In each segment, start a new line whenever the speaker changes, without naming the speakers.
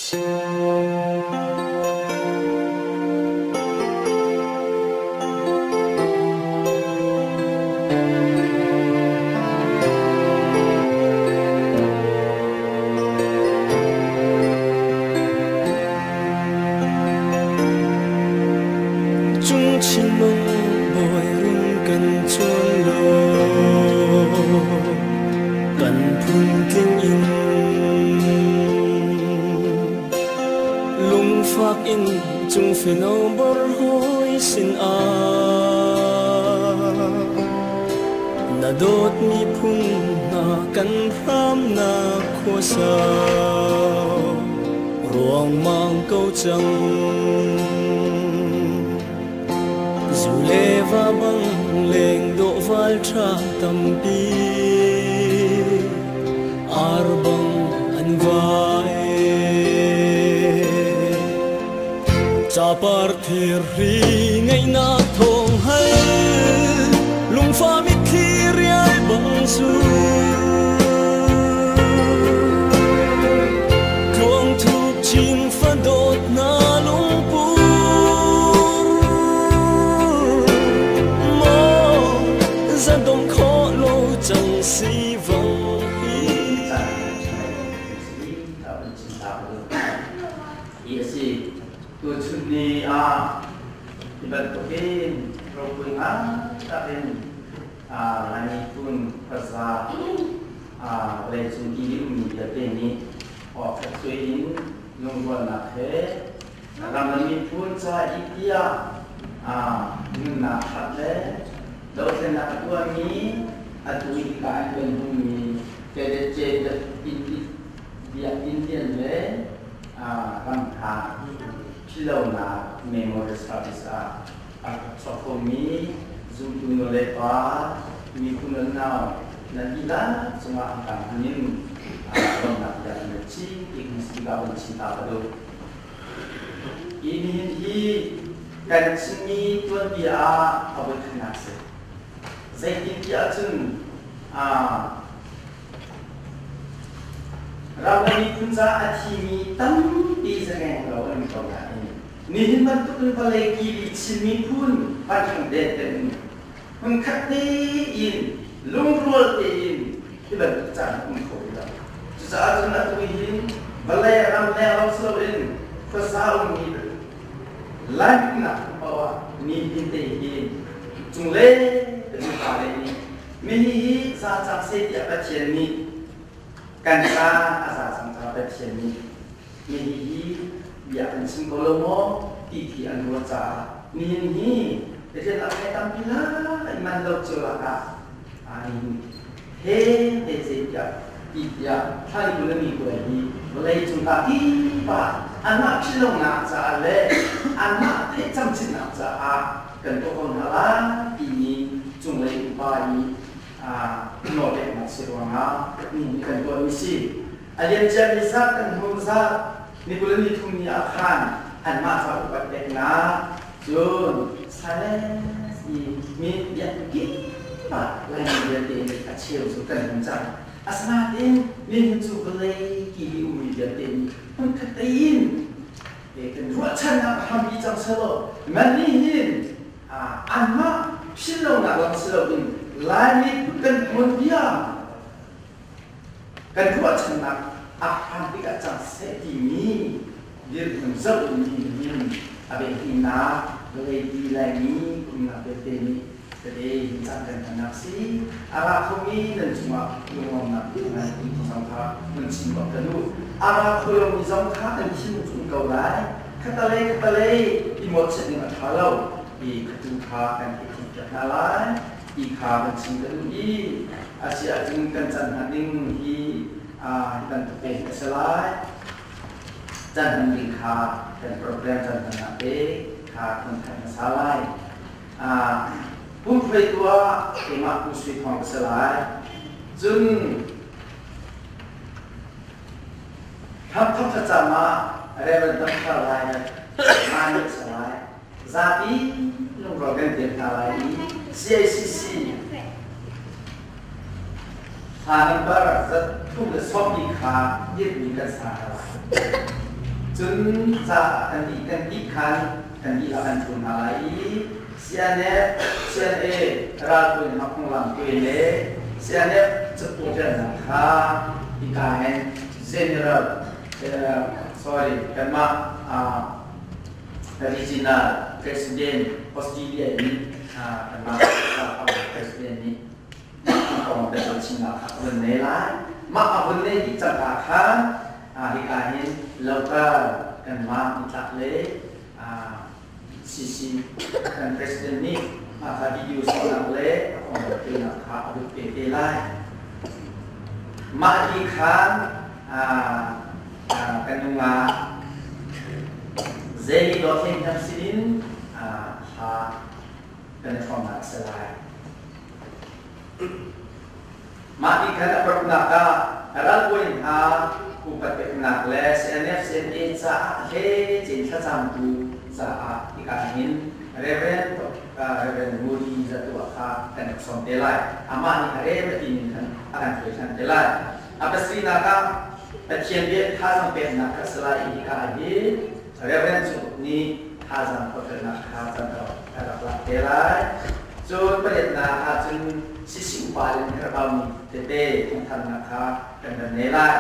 Cung chin mong bawi run kan chuan law kan phun tling in lungfak in cung feno bor hoi sin ah na dawt miphun hna kan hram na khuasa ruangmang ko cang. Zu le va bang leng dawh val ṭha tampi ar bang an vai. Capar thirhri ngaihnak thawng hal lungfa mitthli riai bang sur. Tluang thup chin fa dawt na lungpur maw zadong khawh lo cang si vang hi.
Hi a si. Tuchun ni ah hi bantukin ropui ngai takin Lai miphun khuaza vawleicung i ummi vialte nih awkhat suai in lungrualnak he ram le miphun ca i tiah nunnak hrat le dothlennak a tuahmi atu i hika an kan hmumi Indian le ramtha philhlonak memorial service ah a rak chuak khomi zumtu nulepa miphun nau nan dihlak cungah an tang hman in lawmhnak bia an rak chim ti kan si ka van chim ta ka duh. Hi nihin hi kan chimmi tuanbia ah a voikhatnak si. Zeitintiah cun ram le miphun caah a thimi tampi zangeng lo an ko nain nihin bantuk in vawlei kili Chin miphun van det in hmunkhat tein lungrual tein hi bantuk caan um kho ti lo. Cucaah cun atu hin vawlei ram leng lo si loin khuasa ummi Lai nak paoh ah nihin te hi cungle kan pa le nih mihi hi za cang seh tiah Pathian nih kan caan a za cang caah Pathian nih mihi hi bia kan chim ko lo maw ti khi an ruah caah nihin hi Pathian a ngai tampi lai man lo cio lakah nihin he te ce tiah ti tiah thlai kul mi kuai hi vawlei cung ka kip ah anmah philhlonak caah le anmah theih camcinnak caah kan tuah ko hna lai timi cunglei upa i nawlpeknak si ruangah ni kan tuahmi si. A liamcia mi zat kan hmu zat ni kul ni thum ni ah khan anmah ca upat peknak cun silence i mi biakinn ah Laimi vialte nih a cheu cu kan hmu cang. Asinain nihin cu vawlei ki i ummi vialte nih hmunkhat tein kan ruahchannak a hrampi cang selaw nan nih hin anmah philhlonak lam si loin Laimi kan tuanbia kan ruahchannak a hram tikah cang seh timi dirhmun zoh in hin a biapinak vawlei ti Laimi umnak vialte nih tete hin caan kan hmannak si a ra khomi nan cungah lunglawmnak ngai zong kha nan chim bak ka duh. A ra kho lomi zong kha an thin cung ko lai. Khatalei khatalei i mawhchiat ning a ṭha lo i khatu kha kan theithiam piak hna lai ti kha kan chim ka duh i a si ahcun kan can hna ding hi hi bantuk te a si lai. Can hman ding kha kan program can hmannak te kha kan thanh hmasa lai. Pumhruaitu ah keimah Pu Sui Thawng ka si lai. Cun Hramthok thlacam ah Reverend Dr. Lai Mani a si lai. Zapi lungrual kan tiam hna lai i CACC hla number zat thum le sawmli kha dirhmi kan sa hna lai. Cun ca kan dih kan dih khan kan dihlak kan ṭhu hna lai i CNF, CNA ralbawi hna phunglam te le CNF capo ṭialnak kha hika hin General sorry kanmah regional president Australia in kanmah president nih mah kong te chimnak kha a vun nei lai. Mah a vun nei dih cang ah khan hika hin local kanmah nitlak le CC kan president nih mah kha video sawhnak le a kong penak kha a vun pe te lai. Mah ti khan kan nungak zei dawt hlei sinin hla kan i hrawmnak a si lai. Mah ti khan a paruknak ah ralbawi hna upat peknak le CNF CNA caah hleice thlacamtu caah hika hin Reverend Reverend Moody Zatua kha kan rak sawm te lai. Amah nih a rem a ti ning khan a kan hruai ṭhan te lai. A pasarihnak ah Pathian bia thazaang peknak kha a si lai i hika hin Reverend Cung nih thazaang forhfialnak kha can a rak lak te lai. Cun pariatnak ahcun sisi upa le herhbaumi tete thawngthannak kha kan ran ne lai.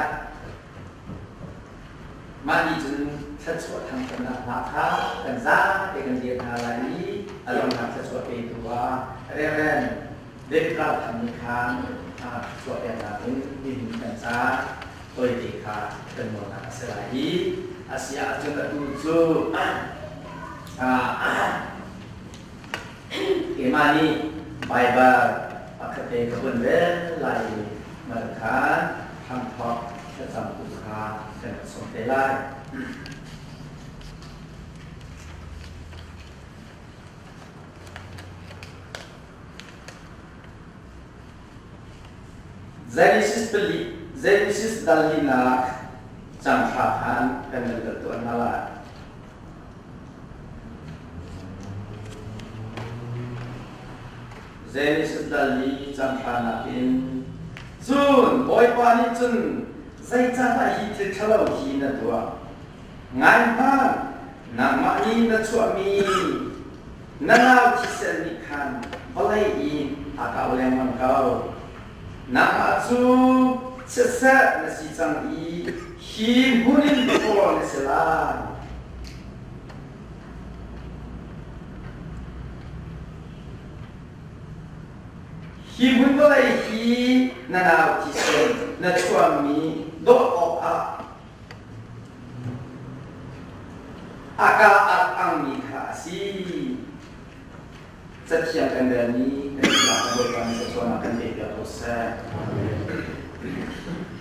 Mah nih cun thluachuah thangthatnak hna kha kan zate kan dir hna lai i a lawmnak thluachuah petu ah Reverend David Rao Thang nih khan thluachuah peknak in nihin kan ca tawite kha kan nawlnak a si lai i a si ahcun atu cu keimah nih Baibal pakhat te ka vun rel lai i mal khan hramthawk thlacamtu kha kan rak sawm te lai. Genesis pali Genesis dal linak cang thla khan kan rel tuah hna lai. Genesis dal li cang thla nakin cun Bawipa nih cun zeicahdah hi thil ṭhalo hi na tuah? Ngai hmanh, nangmah nih na chuahmi na nau thisen nih khan vawlei i a kau lengmang ko. Nangmah cu chiatserh na si cang i hi hmun in ṭhawl na si lai. Hi hmun vawlei hi na nau thisen na chuahmi dawh awkah A ka a angmi kha a si. Cathiang kan relmi kan sinah kan Bawipa nih thluachuahnak kan pek ko seh.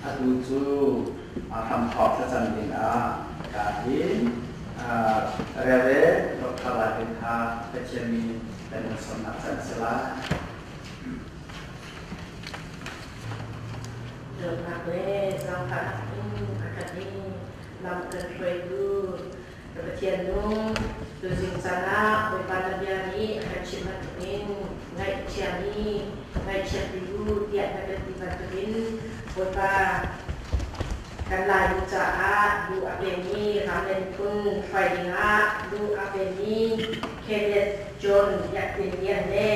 Atu cu hramthawk thlacam dingah ka hin rere Dr. Lai kha Pathian min kan in sawmnak can a si lai.
Dawtnak le zaangfahnak in a khat i lam kan hruaitu ka Pathian nung, tuzing caan ah Bawipa na bia nih a kan chimh bantukin ngaihchiami ngaihchiat u tiah na kan ti bantukin Bawipa kan Laimi caah duh a pemi ram le miphun hruai dingah duh a pemi Kenneth John Biakinn Lian le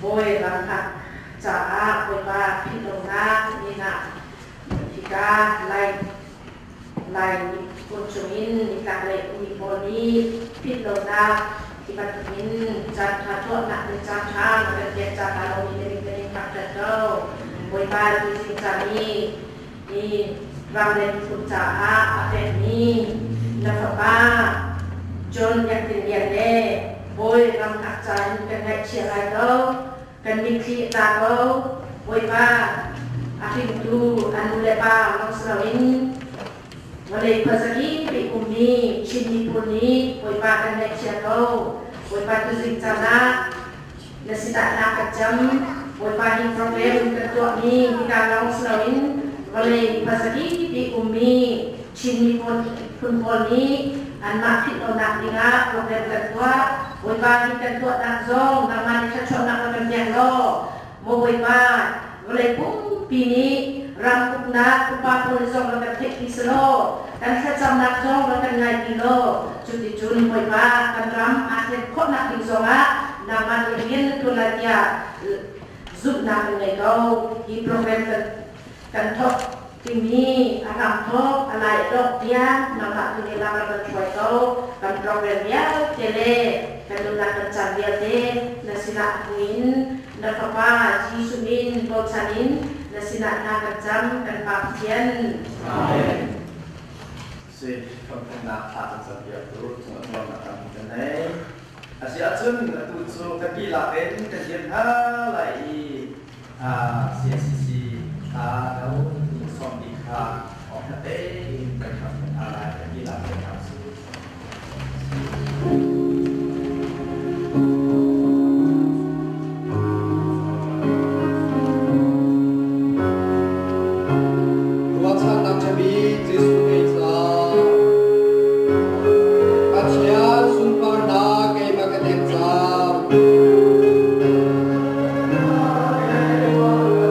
Bawi ramhak caah Bawipa philhlonak min ah hika Lai Lai miphun chungin nitlaklei ummi pawl nih philhlonak ti bantukin caanṭha tuahnak le caanṭha na kan pek caah lomi na min kan in thangṭhat ko. Bawipa tuzing caan i i ram le miphun caah a pekmi na fapa John Biakinn Lian le Bawi ramhak ca in kan ngaihchia lai ko, kan mitthli a tla ko. Bawipa, a hringtu a nu le pa lawng si loin vawlei khuazakip i ummi Chin miphun nih Bawipa kan ngaihchia ko. Bawipa tuzing caan ah na sinah na kan cam. Bawipa hi program kan tuahmi hika lawng si loin vawlei khuazakip i ummi Chin miphun pawl nih anmah philh lonak dingah program kan tuah. Bawipa hi kan tuahnak zong nangmah nih thluachuahnak na kan pek law, maw Bawipa, vawlei pumpi nih Ram uknak upa pawl zong rak kan theihpi selaw, kan thlacamnak zong rak kan ngaihpi law, cuticun Bawipa kan ram aa thlen khawhnak ding zongah nangmah nih rian na ṭuan lai tiah zumhnak kan ngei ko. Hi program kan thawk timi a hramthawk a lai a dongh tiang nangmah tu nih lam rak kan hruai ko. Kan program vialte le kan nunnak kan caan vialte na sinah hmuin na Fapa Jesuh min bochan in na sinah hna kan cam, kan Pa Pathian.
Amen. Si thawngthanhnak thla kan campiak tu cung nuamnak kan kan nei. Asi ahcun atu cu kan dihlak in kan dir hna lai i CNCC thla no sawm bik kha awkhat tein kan hram hna lai, kan dihlak in hna usih.
Ruahchannak ṭha bik Jesuh ngei cang. Pathian sunparnak keimah ka nek cang.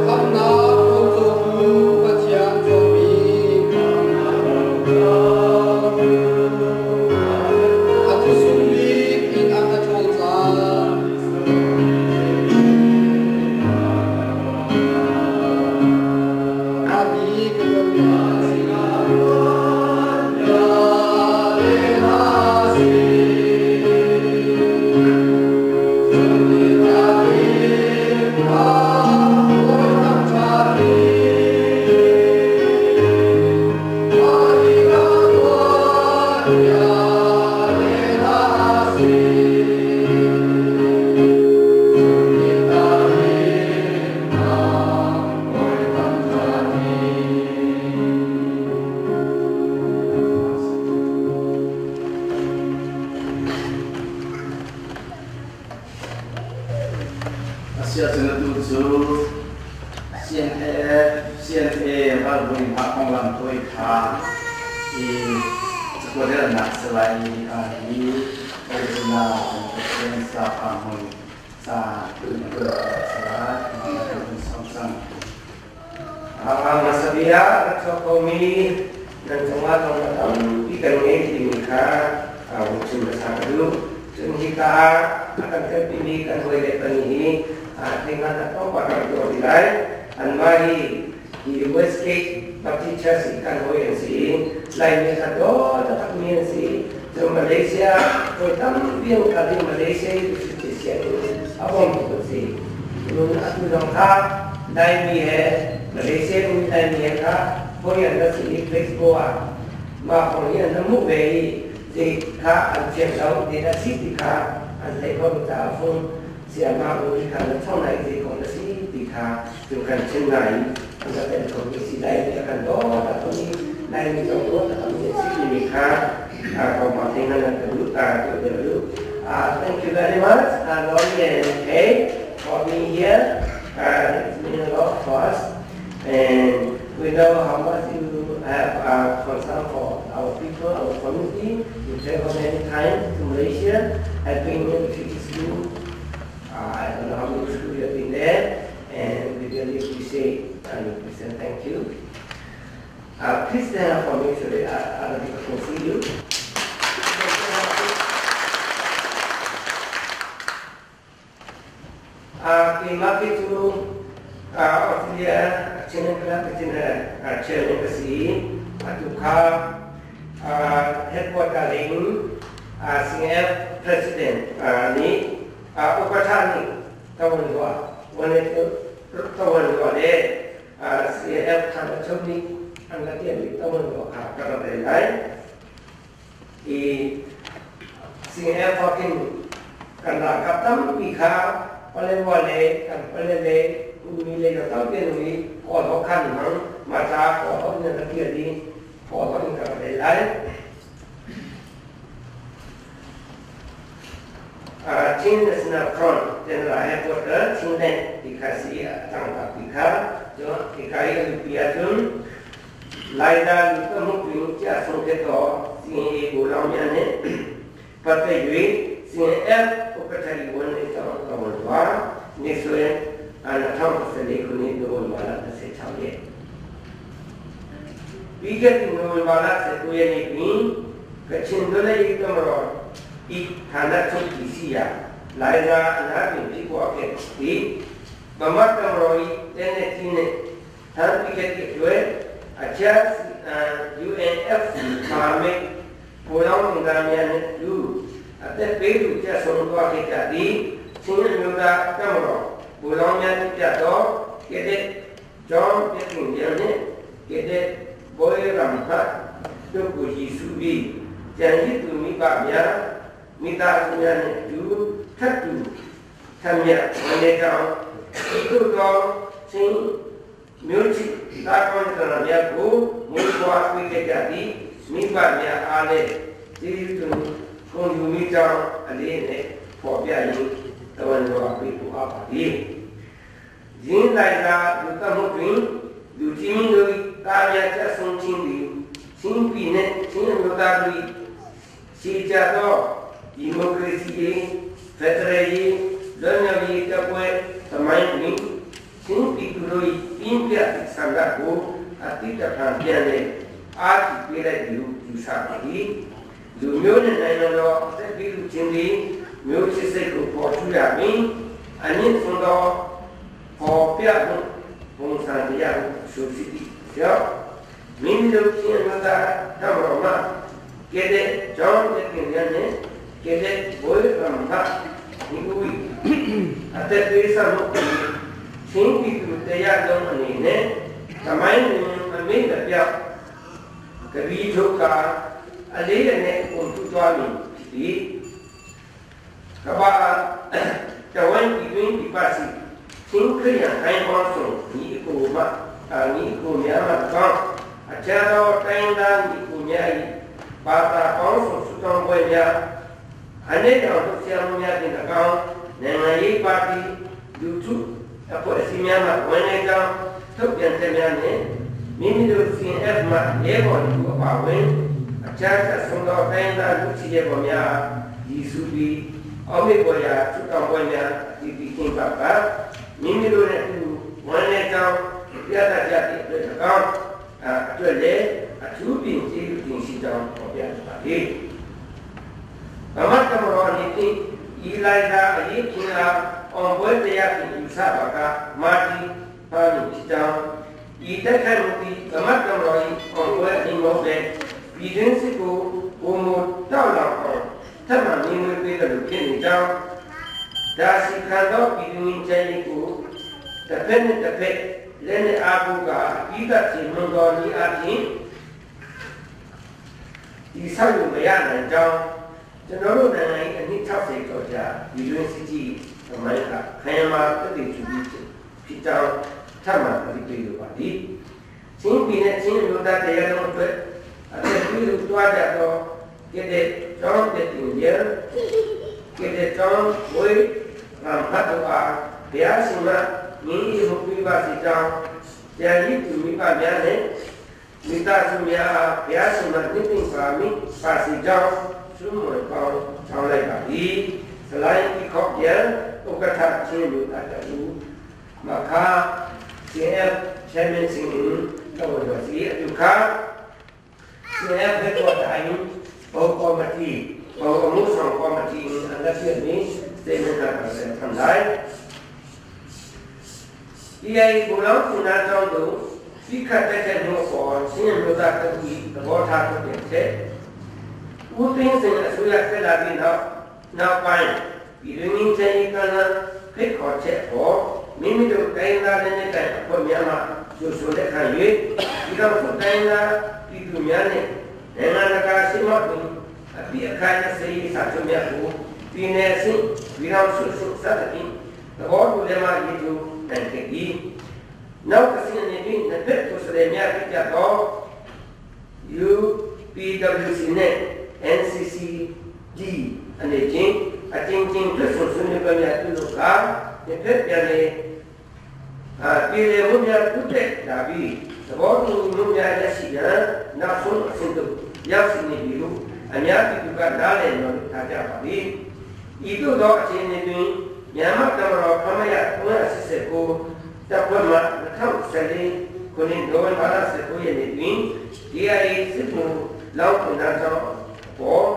Khamhnak kawlcawtu Pathian cawmi. A thusung bik in a ka ṭhawl cang. Abi ka
Asiahcun atu cu CNF, CNA ralbawi hna konglam tawi kha i cakuat relnak salai hi Arizona Pathian safa hmun ca salai kan cang.
Hmasa bik ah rak chuak komi nan cungah thawngṭha tampi kan ngei timi kha vun chim hmasa ka duh. Cun hika ah a kan telpimi kan hawile pahnih hi theinghnak tlawmpal rak tuah rih lai. Anmah hi hi Westgate Baptist Church i kan hawi an si i Laimi kha dawt taktakmi an si. Cun Malaysia hawi tampi an kal i Malaysia i refugee sianginn a bawmtu an si. Cun atu zong kha Laimi he Malaysia um Laimi he kha hawi an ra si i Facebook ah mah kong hi an ra hmuh ve i zei kha an fiang lo, zei dah si ti kha an theih kho lo caah fung siamah u hi kha na chong lai zei kong na si ti kha cu kan chim lai i an ka tel khomi si lai i a kan dawt a khomi Laimi zong dawt a khomi a si timi kha kongkau thei nan ka duh tuah deuh duh. Thank you very much, Lori and Kay, for being here. It's mean a lot for us. And we know how much you have concern for our people, our community. You travel many times to Malaysia, helping in refugee school. I don't know how many schools you have been there, and we really appreciate and we say thank you. Please stand up for me so that other people can see you. Keimah ke cu Australia Chin Club Chin chairman ka si. Atu kha headquarter ling CNF president nih upatha nih tawan lua wane tawan lua le CNF than a chom nih an la tian nih tawan lua kha ka rak rel lai. I CNF in kan ralkap tampi kha Paletwa le kan pale le ummi le ka tampi an um i Kawl ho khan hmang mah caah Kawl ho in an rak kir i Kawl ho in ka rak rel lai. Chin National Front General Headquarter Chinland ti kha si a cang ti kha cun hika i a lupi ahcun Laida lu ka hmuh ping chia sung ke to CNA bu long mi ane pate yui CNF upatari won e tong tong wa ni suen ana thong pasali khuni nu won wala ta se chau ye. ပြီးခဲ့သည့်နိုဝင်ဘာလ19ရက်နေ့တွင်ကချင်လွတ်လပ်ရေးတပ်မတော်၏ဌာနချုပ်တည်ရှိရာလိုင်ဇာအနားတွင်ဖြစ်ပေါ်ခဲ့သည်ဗမာတပ်မတော်၏လက်နက်ကြီးနှင့်ထမ်းပြီးခဲ့သည့်အတွက်အခြား UNFC ပါမိတ်ဗိုလ်လောင်းတင်သားများနှင့်အတူအသက်ပေးသူကျဆုံးသွားခဲ့ကြသည်ချင်းအမျိုးသားတပ်မတော်ဗိုလ်လောင်းများဖြစ်ကြသောကဲ့တဲ့ကျောင်းပြည့်စုံရန်နှင့်ကဲ့တဲ့ဘောရမ်ဖတ်တို့ကိုရည်စူးပြီးကြံရည်သူမိဘများမိသားစုများနှင့်အတူထပ်တူထပ်မြတ်ဝန်နေကြောင်းဤသို့သောချင်းမျိုးချစ်သာကောင်းတဲ့များကိုမွေးဖွားပေးခဲ့ကြသည်မိဘများအားလည်းကျေးဇူးတင်ဂုဏ်ယူမိကြောင်းအလေးနဲ့ပေါ်ပြရင်တဝန်တော်ပေးဖို့အပ်ပါသည်ရင်းလိုက်သာလူတမှုတွင်လူချင်းမင်းတို့တာများချက်ဆုံးခြင်းသည်ချင်းပြည်နှင့်ချင်းမျိုးသားတို့ရှိကြသောဒီမိုကရေစီရေးဖက်ဒရယ်ရေးလွတ်မြောက်ရေးတပ်ဖွဲ့သမိုင်းတွင်ချင်းပြည်သူတို့၏ပြင်းပြသည့်ဆန္ဒကိုအတိတ်တဖန်ပြန်လည်အားကြီးပေးလိုက်သည်ဟုယူဆပါသည်လူမျိုးနှင့်နိုင်ငံတော်အသက်ပြည်သူချင်းသည်မျိုးချစ်စိတ်ကိုပေါ်ထူရမည်အမြင့်ဆုံးသောပေါ်ပြမှုပုံစံတရားဟုဆိုဖြစ်သည်ကြောင့်မိမိတို့ချင်းအမျိုးသားတပ်မတော်မှကဲတဲ့ကျောင်းတဲ့ခင်ဗျာနှင့်ကဲတဲ့ဘွေရမ္မိဦးအသက်ပေးစမှုချင်းပြည်သူတရားလုံးအနေနဲ့သမိုင်းတွင်အမိန့်မပြောက်ကပီးထုတ်ကအလေးအနက်ကိုထူသွားမည်ဖြစ်သည်ကဘာတဝင်းဒီတွင်ဒီပါစီချင်းခရယန်ခိုင်းပေါင်းစုံညီအကိုမညီအကိုများမှကောင်းအခြားသောတိုင်းသားညီအကိုများ၏ဘာသာပေါင်းစုံဆုတောင်းပွဲများအနေတော်တို့ဆရာမများဖြင့်၎င်းနိုင်ငံရေးပါတီလူထုအဖွဲ့အစည်းများမှဝန်ထမ်းကြောင်းထုတ်ပြန်ချက်များနှင့်မိမိတို့ CNF မှရဲဘော်လူအပါဝင်အခြားဆက်ဆုံးသောတိုင်းသားလူချီရဲဘော်များရည်စူးပြီးအောက်မေ့ပေါ်ရာဆုတောင်းပွဲများဒီပြီးကျင်းပပါမိမိတို့နဲ့အတူဝန်ထမ်းကြောင်းပြသကြသည့်အတွက်၎င်းအတွက်လည်းအထူးပင်ကျေးဇူးတင်ရှိကြောင်းဖော်ပြပါသည်ဗမာတမတော်အနေဖြင့်ဤလိုက်သာအရေးကြီးအားအောင်ပွဲတရားဖြင့်ယူဆပါကမာတီပါမည်ဖြစ်ကြောင်းဤတက်ခိုက်မှုသည်ဗမာတမတော်၏အောင်ပွဲအင်းမဟုတ်ပဲပြည်တွင်းစစ်ကိုဘုံမတောက်လောင်အောင်ထပ်မံမြင်ဝေပေးတယ်လို့ဖြစ်နေကြောင်းဒါစီခံသောပြည်တွင်းချမ်းရေးကိုတစ်ဖက်နဲ့တစ်ဖက်လက်နဲ့အားကိုးကအပြီးသတ်ခြင်းမွန်တော်ဤအပြင်ဒီဆောက်လို့မရနိုင်ကြောင်းကျွန်တော်တို့နိုင်ငံ၏အနှစ်60ကျော်ကြာပြည်တွင်းစစ်ကြီးသမိုင်းကခိုင်မာတည်တည်ထူပြီးဖြစ်ကြောင်းထပ်မံသတိပေးလိုပါသည်ချင်းပြည်နယ်ချင်းလူသားတရားလုံးအတွက်အသက်ပြုတွားကြသောကဲတဲ့ကျောင်းတဲ့တင်ရကဲတဲ့ကျောင်းဝေရံဖတ်တော်အားဘုရားရှင်မငင်းဤဟုပြပါစေကြောင်းကြံရည်သူမိဘများနှင့်မိသားစုများအားဘုရားရှင်မနှင့်သိပါမိပါစေကြောင်းဆုမွန်ကောင်းချောင်းလိုက်ပါသည်စလိုင်းဒီခေါပြန်ဥက္ကဋ္ဌချင်းလူသားတူမခါ CF Chairman စင်တော်တော်စီအတူခါ CF ဘက်တော်တိုင်းဘောကော်မတီဘောအမှုဆောင်ကော်မတီအလက်ပြနေစေမနာကဆက်ထမ်းလိုက်ဒီအိဘူလောင်းကုနာကျောင်းတို့စိခတ်တဲ့တဲ့လို့ပေါ်ချင်းလူသားတူသဘောထားထုတ်ပြန်ချက်ဦးသိန်းစင်အစိုးရတက်လာပြီးနောက်နောက်ပိုင်းပြည်တွင်းချမ်းရေးကဏ္ဍဖိတ်ခေါ်ချက်ပေါ်မိမိတို့တိုင်းသားတဲ့တဲ့အဖွဲ့များမှကျိုးဆိုလက်ခံ၍ဒီကောင်စုတိုင်းသားပြည်သူများနဲ့နိုင်ငံတကာရှိမှတွင်အပိအခါရစေးစာချုပ်များကိုပြည်내ဆင့်ပြည်တော်စုစုစသဖြင့်သဘောတူလက်မှရေးထိုးနိုင်ခဲ့သည်နောက်တစ်ဆင့်အနေဖြင့်နှစ်ဖက်ကိုယ်စားလှယ်များဖြစ်ကြသော UPWC နဲ့ NCCD အနေဖြင့်အချင်းချင်းတွေ့ဆုံဆွေးနွေးပွဲများပြုလုပ်ကာတစ်ဖက်ပြန်လေပြည်လေမှုများပြုတက်လာပြီးသဘောတူမှုများရရှိရန်နောက်ဆုံးအဆင့်သို့ရောက်ရှိနေပြီဟုအများပြည်သူကနားလည်တော်ထားကြပါသည်ဤသို့သောအခြေအနေတွင်မြန်မာတမတော်ခမရ389တပ်ဖွဲ့မှ2014 ခုနှစ်နိုဝင်ဘာလ19ရက်နေ့တွင် KIA စစ်မှုလောင်းတင်သားကြောင်းပေါ်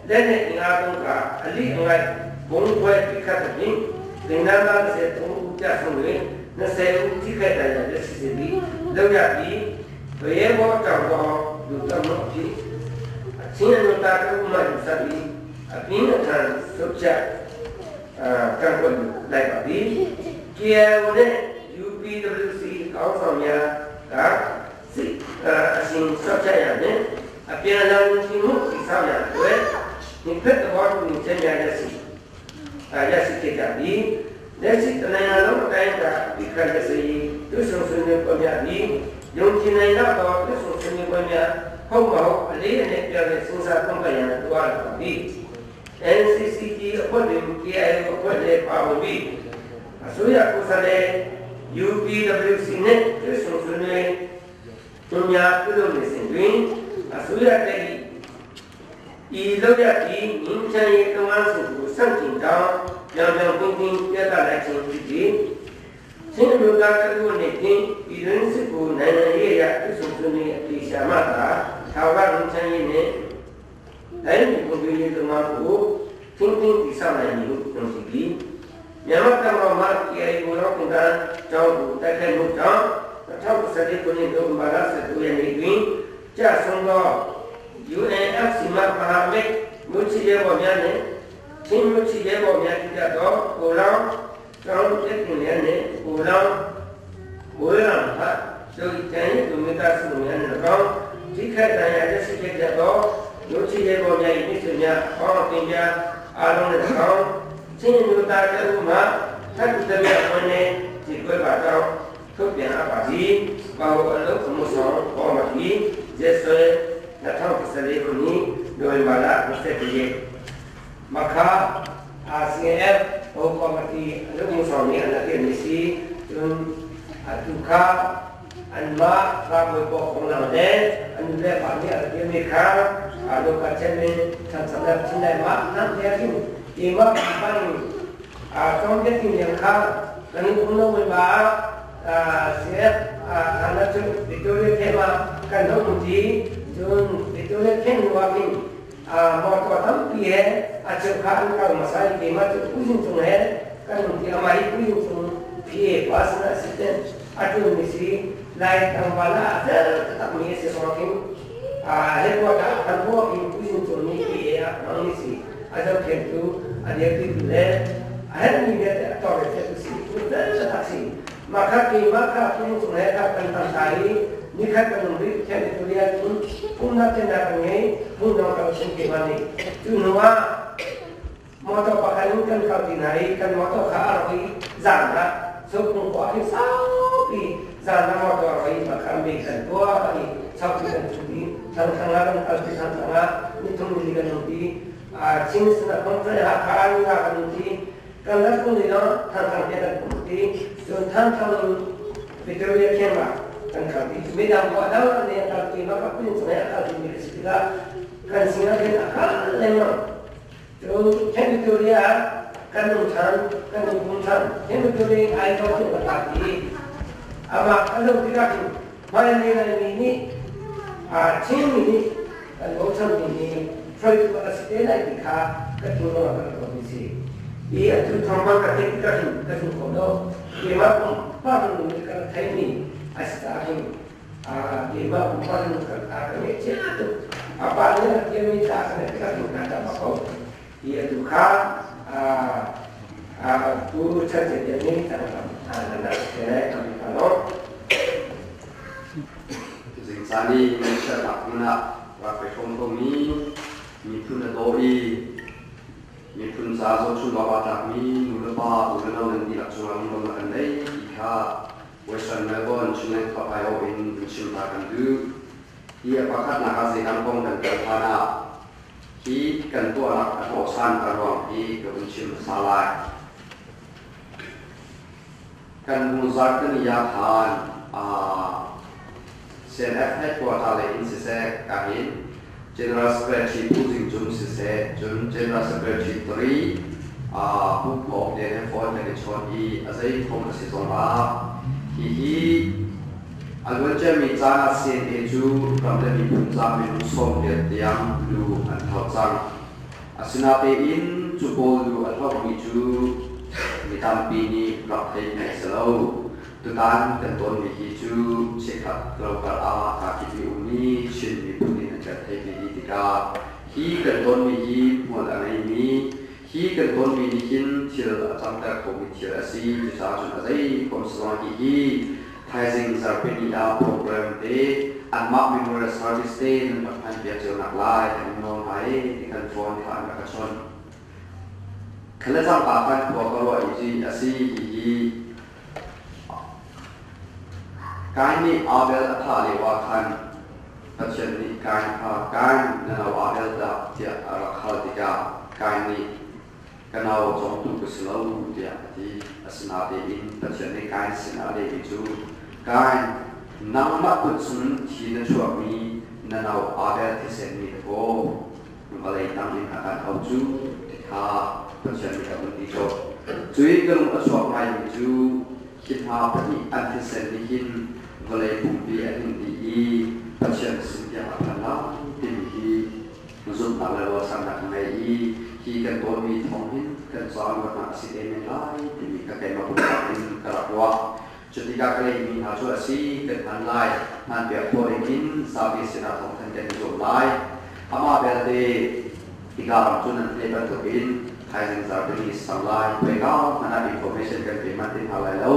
လက်နက်အင်အားသုံးကအလိအငိုက်ဘုံခွဲပိခတ်တဲ့ဖြင့်သင်္ကန်းသား23ဦးကြဆုံးတွင်20ဦးထိခိုက်ဒဏ်ရာရရှိစေပြီးလောက်ရပြီးရဲဘောတောင်တော်လူတမဖြစ်အချင်းအနတာတုမှယူဆပြီးအပြင်းအထန်ဆုတ်ချက်အာကန့်ကွက်လိုက်ပါပြီ။ KIO နဲ့ UPWC ခေါင်းဆောင်များကစစ်အရှင်ဆောက်ချက်ရတဲ့ အပြန်အလှန်ရှင်မှုတိဆောက်ရတဲ့ဒီဖက်တော်တူညီချက်များရရှိရရှိခဲ့ကြပြီး လက်ရှိတနိုင်ငံလုံးအတိုင်းအတာဒီခက်စီသူဆောင်ဆွေးနွေးပွားများပြီး ယုံကြည်နိုင်တော့သူဆောင်ဆွေးနွေးပွားများဟုတ်မဟုတ် အလေးအနက်ပြတဲ့စဉ်းစားသုံးသပ်ရန်တွားလာပါပြီ။ NCCT အဖွဲ့တွင် KIO အဖွဲ့လည်းပါဝင်ပြီး အစိုးရကိုယ်စားလှယ် UPWC နဲ့တွေ့ဆုံဆွေးနွေးသူများပြုလုပ်နေစဉ်တွင် အစိုးရတဲ့ဤလောက်ရပြီးငင်းချမ်းရေးတဝန်းစုကိုစန့်ကျင်တောင်းပြောင်ပြောင်တင်းတင်းပြသလိုက်ခြင်းဖြစ်ပြီး ချင်းလူသားတခုနဲ့ဖြင့် ပြည်တွင်းစစ်ကိုနိုင်ငံရေးအရတွေ့ဆုံဆွေးနွေးအပြေရှာမှသာ ထာဝရငင်းချမ်းရေးနဲ့တိုင်းပြည်ကွန်ပျူတာသမားကိုတင်းတင်းတည်ဆောက်နိုင်မည်ဟုယုံကြည်ပြီး မြန်မာတမတော်မှ KIA ကိုတော့ကွန်တန်ကျောင်းကိုတိုက်ခိုက်မှုကြောင့် 2014ခုနှစ်နိုဝင်ဘာလ19ရက်နေ့တွင်ကျဆုံးသော UNFC မှမဟာမိတ်မြို့ချီရဲဘော်များနှင့်ချင်းမြို့ချီရဲဘော်များဖြစ်ကြသော ကိုလောင်းကျောင်းပြည့်တင်လျက်နှင့် ကိုလောင်းဝေရံဟာတို့တန်သူမိသားစုများနှင့်၎င်း ထိခိုက်ဒဏ်ရာရရှိခဲ့ကြသောမြို့ချီရဲဘော်များ၏မိတ်ဆွေများအပေါင်းအသင်းများအားလုံးနှင့်၎င်း ချင်းမျိုးသားတအုပ်မှထပ်တူတမျှဝင်နေဒီကွဲပါတော့ထုတ်ပြန်အပ်ပါသည်။ ပါဝအလုအမှုဆောင်ကော်မတီရက်စွဲ 2014ခုနှစ်နိုဝင်ဘာလ21ရက် မခါ RCF ဟိုကော်မတီအလုမှုဆောင်နေအနာကေမစီကျွန်းအတုခါအန်မာရာဘပေါ်ခုံလာတဲ့ အန်လေပါနီအကေမေခါအလုကချေမေသန်ဆလာချင်းလိုက်မနမ်တဲ့ခင်ဒီမပန်အာတောင်းတဲ့တင်ခါကန်ခုနဝင်ပါအာဆေအာဌာနချုပ်ဗီတိုရီထဲမှာကန်တော့မူจุนဗီတိုရီခင်ဝါကင်အာမော်တော်တမ်ပီဟဲအချုပ်ခါန်ကမဆိုင်ဒီမတ်ပူဇင်ချုံဟဲကန်ဒီအမိုင်ပူဇင်ချုံဖီပါစနာစစ်တန်အတူမစီလိုက်တံဝလာအသက်တမီစေဆောကင်အာဟဲကွာတာအဘောကင်ပူဇင်ချုံနီပီအမောင်စီအကြောခေတူအဒီတိလေအဟဲနီတဲ့တော်တဲ့သူစီသူတဲ့တာစီမခကီမခပူဇင်ချုံဟဲတာကန်တန်တိုင်းနိခတ်ကနုရိချေတူရီယာကွန်ကုနာတဲ့နာငေဘုနောကရှင်ကေမနီသူနဝမောတပခလုကန်ခတိနိုင်ကန်မောတခါရီဇာနာသုကုံကွာဟိဆောပီဇာနာမောတရီမခမ်ဘေကန်ဘောဟိဆောပီကန်ချူဒီသံခငါကန်အတိသံခငါနိထုံလီကန်နုဒီအာချင်းစနာကွန်ဖရဟာခါနီဟာကန်ဒီကန်လကုန်ဒီနောသံခငါကန်ဒီဇွန်သံခလုဗီတိုရီယာခေမာkan kami midang ko daw ni ang kalki makapin sa kaya kalki ni sila kan singa din akal lema to ken Victoria kan nung chan kan nung bung chan ken Victoria ai to ko ta ti ama kan nung tira ki mai ni na ni ni a chin ni ni kan bo chan ni ni try to asite lai ti kha ka tu no ka ko ni si i a tu thong ma ka te ka tu ka tu ko do ke ma ko pa ni ka thai ni အစတာဟင်အာဒီမှာပန်ကတာကနေချာတုအပါနေကေမီတာကနေကတုနာတာမကောဒီအဒုခာအာအာသူချက်တဲ့နေတာအာနာတဲ့အမိပါတော့
ဇင်စာနီမချက်တာခုနာဝါပေထုံတော့မီမိဖုန်တော်ဤမိဖုန်စာဇောချူဘာတာမီနူလပါဘူလနောနန်ဒီလာချူလာမဘန်နေဒီခါ Western Melbourne Chinland Club IO in Chimta kan du hi pakhat na ka se kan kong kan kal phana hi kan tu anak atho san arwang hi ka un chim salai kan hun zar kan ya khan a CNF headquarter le in se se ka hin General Secretary Pu Jing Chung se se chun General Secretary 3 a pu phok le ne phone le chon i azai thom se song a hi hi A luanciami caan ah CNA cu ram le miphun ca minung 80 tiang lu an thau cang. Asinatein cu pawl lu a hlohmi cu mi tampi nih rak theihmi a si lo. Tutan kan tawnmi hi cu chikkhat tlawmpal ah kaa kip i ummi Chin miphun in an kan theihmi dih tikah hi kan tawnmi hi hmual a ngeimi, hi kan tawnmi nih hin thil a cangter khomi thil a si. Cucaah cun a zei kom si zong hihi thaizing zarhpi ni ah program te anmah memorial service te nan rak hman piak cio nak lai kan in nawl hna i ti kan phone kha an rak ka chawnh. Kha le cangka khan khua ka ruah i a si hihi Kain nih Abel a thah lioah khan Pathian nih Kain kha Kain, na nau Abel dah tiah a rak hal tikah Kain nih ka nau cawngtu ka si lo tiah a ti. Asinain Pathian nih Kain sinah a lehmi cu Kain, nangmah kut chungin thi na chuahmi na nau Abel thisen nih dakaw vawlei tang in a kan auh cu ti kha Pathian nih a vun ti colh. Cui ka lung a chuak ngaimi cu hi hna pahnih an thisen nih hin vawlei pumpi a hnin dih i Pathian sin tiang a phan lai timi hi zumhnak le ruahchannak ka ngei i hi kan tawnmi thawng hin kan caah luatnak a si te men lai timi ka keimah pumpak in ka rak ruah. Cutikah ka leimi hna cu a si, kan hman lai. Hmanpiak khawh dingin zapi sinah thawngthanh kan i zuam lai. Amah belte hika ram cu nan theih bantukin thaizing zarhpini sang lai. Khoika hmanh ah information kan pe manh ti hna lai lo.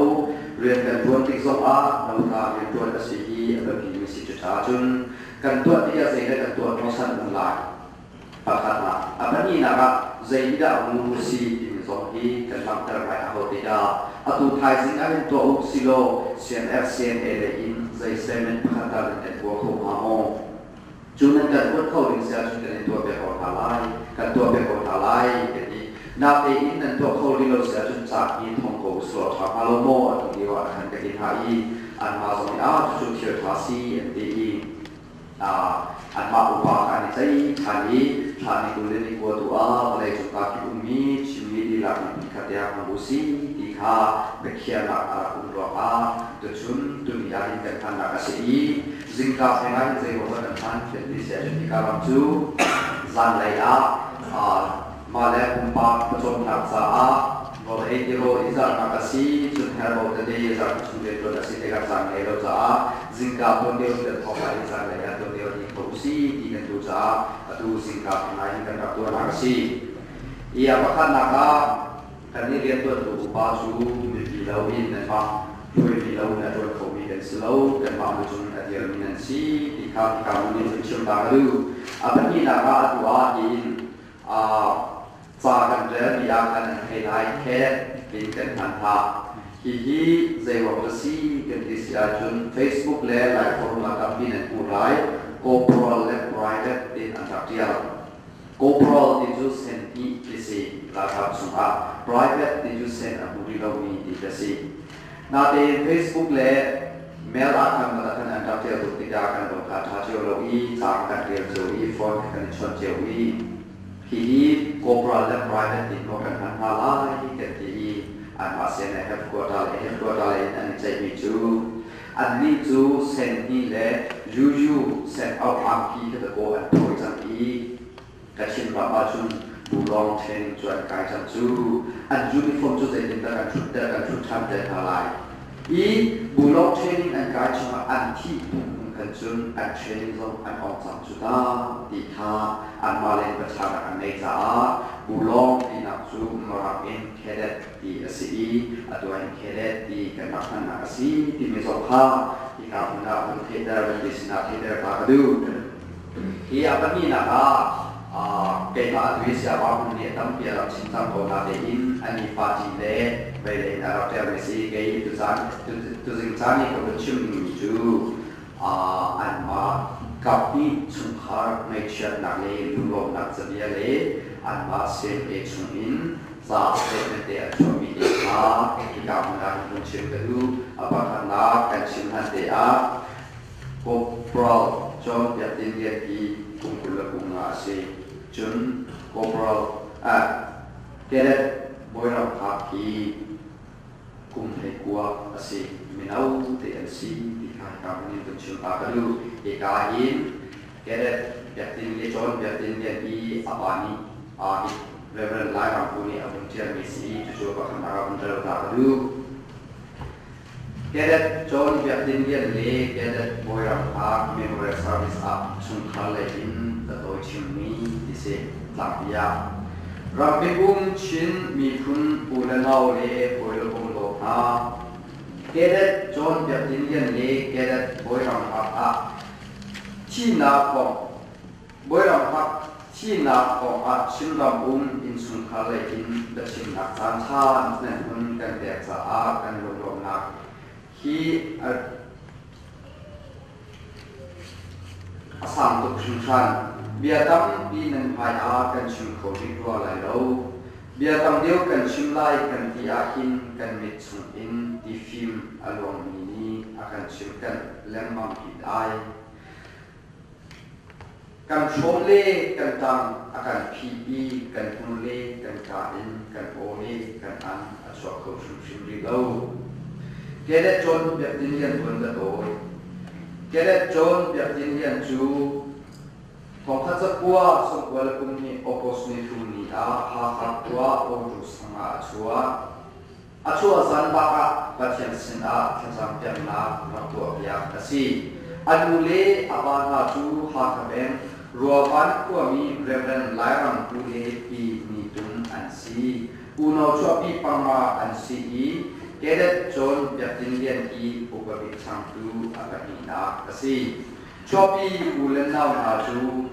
Rian kan ṭuan tik zongah nauta rianṭuan a si hi a biapimi si. Cucaah cun kan tuah tikah zeidah kan tuah hnawhsan um lai? Pakhatnak, a pahnihnak ah zeidah muru si timi zong hi kan langhter ngai a hau tikah atu thaizing ah hin tuah u silaw CNF CNA lei in zei statement pakhat tal in kan kua kho hnga maw? Cu nan kan kuat kho ding si ahcun kan in tuah piak ko hna lai, kan tuah piak ko hna lai kan ti. Natein nan tuah kho rih lo si ahcun caak hi thong ko usulaw ṭha hnga lo maw atu lio ah khan ka ti hna i anmah zong nih ah cucu thil ṭha si an ti i anmah upa kha an i ceih ṭhan i thla ni 20 le ni 9 tu ah vawlei cung kaa kip ummi Chinmi dihlak miphun khat tiang hmang u si ti kha biakhiahnak a rak um ruangah tuchun tuni ah hin kan hmannak a si i zingka theng ah hin zeiruang dah kan hman kan ti si ahcun hika ram cu zanlei ah mah le pumpak pawcawmnak caah rawl ei tirawl i zarhnak a si, cun herbo tete zarh chung rianṭuan a si tikah caan ngei lo caah zingka tuan deuh in kan thawk lai i zanlei ah tuan deuh in kho si ti kan duh caah atu zingka ngai in kan rak tuahnak a si. I a pakhatnak ah kan i rianṭuantu upa cu mipi lo in nanmah hruaimi lo in a ṭuan khomi kan si lo, kanmah lu cung a dirmi nan si ti kha hika hmun in vun chim ta ka duh. A pahnihnak ah atu ah hin ca kan relmi ah khan an thei lai khet tiin kan hman hna. Hihi zeiruang a si kan ti si ahcun Facebook le Laiforum ah tampi nan hmuh lai. Corporal le private tiin an rak ṭial. Corporal ti cu sen hnih ti si ralkap chungah, private ti cu sen a hmu rih lomi ti ka si. Natein Facebook le mail ah khan mah khan an rak ṭial tuk tikah kan lung kha a ṭha cio lo i ca kan rel cio i phone kan i chawnh cio i hihi corporal le private nih maw kan hman hna lai kan ti i anmah sin le headquarter le headquarter in an i ceihmi cu annih cu sen hnih le yuyu sen auh angki kha dakaw an thawi cang i Kachin ram ahcun bulawng training cu an kai cang cu an uniform cu zeitindah kan ṭhutter kan ṭhut ṭhan te hna lai i bulawng training an kai chungah an thih hnu khan cun an training zong an ong cang cu ta ti kha anmah le biachahnak an ngei caah bulawng tinak cu Mirang in cadet ti a si i atu ahhin cadet ti kan rak hmannak a si timi zong kha hika hmun ah hun theihter van ti sinah theihter ta ka duh. Hi a pahnihnak ah keimah atu hi Siapa hmun nih a tampi a rak chim cang ko natein ani party le veilei in a rak ṭialmi si. Kei tuzaan tuzing caan i ka vun chim dingmi cu anmah kaphnih chungkhar ngaihchiatnak le lunglawmhnak cabia le anmah CNA chungin ca statement te an chuahmi te kha hika hmun ah hin vun chim ka duh. A pakhatnak kan chim hlan te ah Corporal John Biakinn Lian hi kum 25 a si. Cun Corporal Cadet Bawi Ram Hak hi kum 19 a si. Mino te an si ti kha. kha hika hmun in vun chim ta ka duh. Hika hin Cadet Biakinn le John Biakinn lian i a pa nih hi Reverend Lai Ram Pu nih a vun ṭialmi si i cucu pakhatnak ah vun ṭial ta ka duh. Cadet John Biakinn Lian le Cadet Bawi Ram Hak Memorial Service ah chungkhar lei in ka tawi chimmi ti si tlangpi ah. Rampi um Chin miphun u le nau le hawi le kom dawt hna, Cadet John Biakinn Lian le Cadet Bawi Ram Hak ah thihnak kong Bawiram hak thihnak kongah Chinram um innchungkhar lei in biachimnak caanṭha nan hun kan pek caah kan lunglawmhnak hi a sang tuk hringhran. Bia tampi nan hmai ah kan chim kho rih rua lai lo. Bia tam deuh kan chim lai kan ti ahhin kan mit chungin tifim a luangmi nih a kan chimkanh lengmang hit ai. Kan hrawm le kan ṭang a kan phih i kan hmur le kan kaa in kan aw le kan ang a chuak kho hrimhrim rih lo. Cadet John Biakinn Lian tuan ka tawi. Cadet John Biakinn Lian cu thongkhat zakua sawmkua le kum hnih August ni thum ni ah Hakha khua Awṭu sang ah a chuak. A chuah zan bak ah Pathian sinah thlacam piaknak rak tuahpiak a si. A nu le a pa hna cu Hakha peng Ruavan khuami Rev. Lairam Pu le Pi Ni Tum an si. Unau chuahpi panga an si i Cadet John Biakinn Lian hi upa bik changtu a pahnihnak a si. Chuahpi u le nau hna cu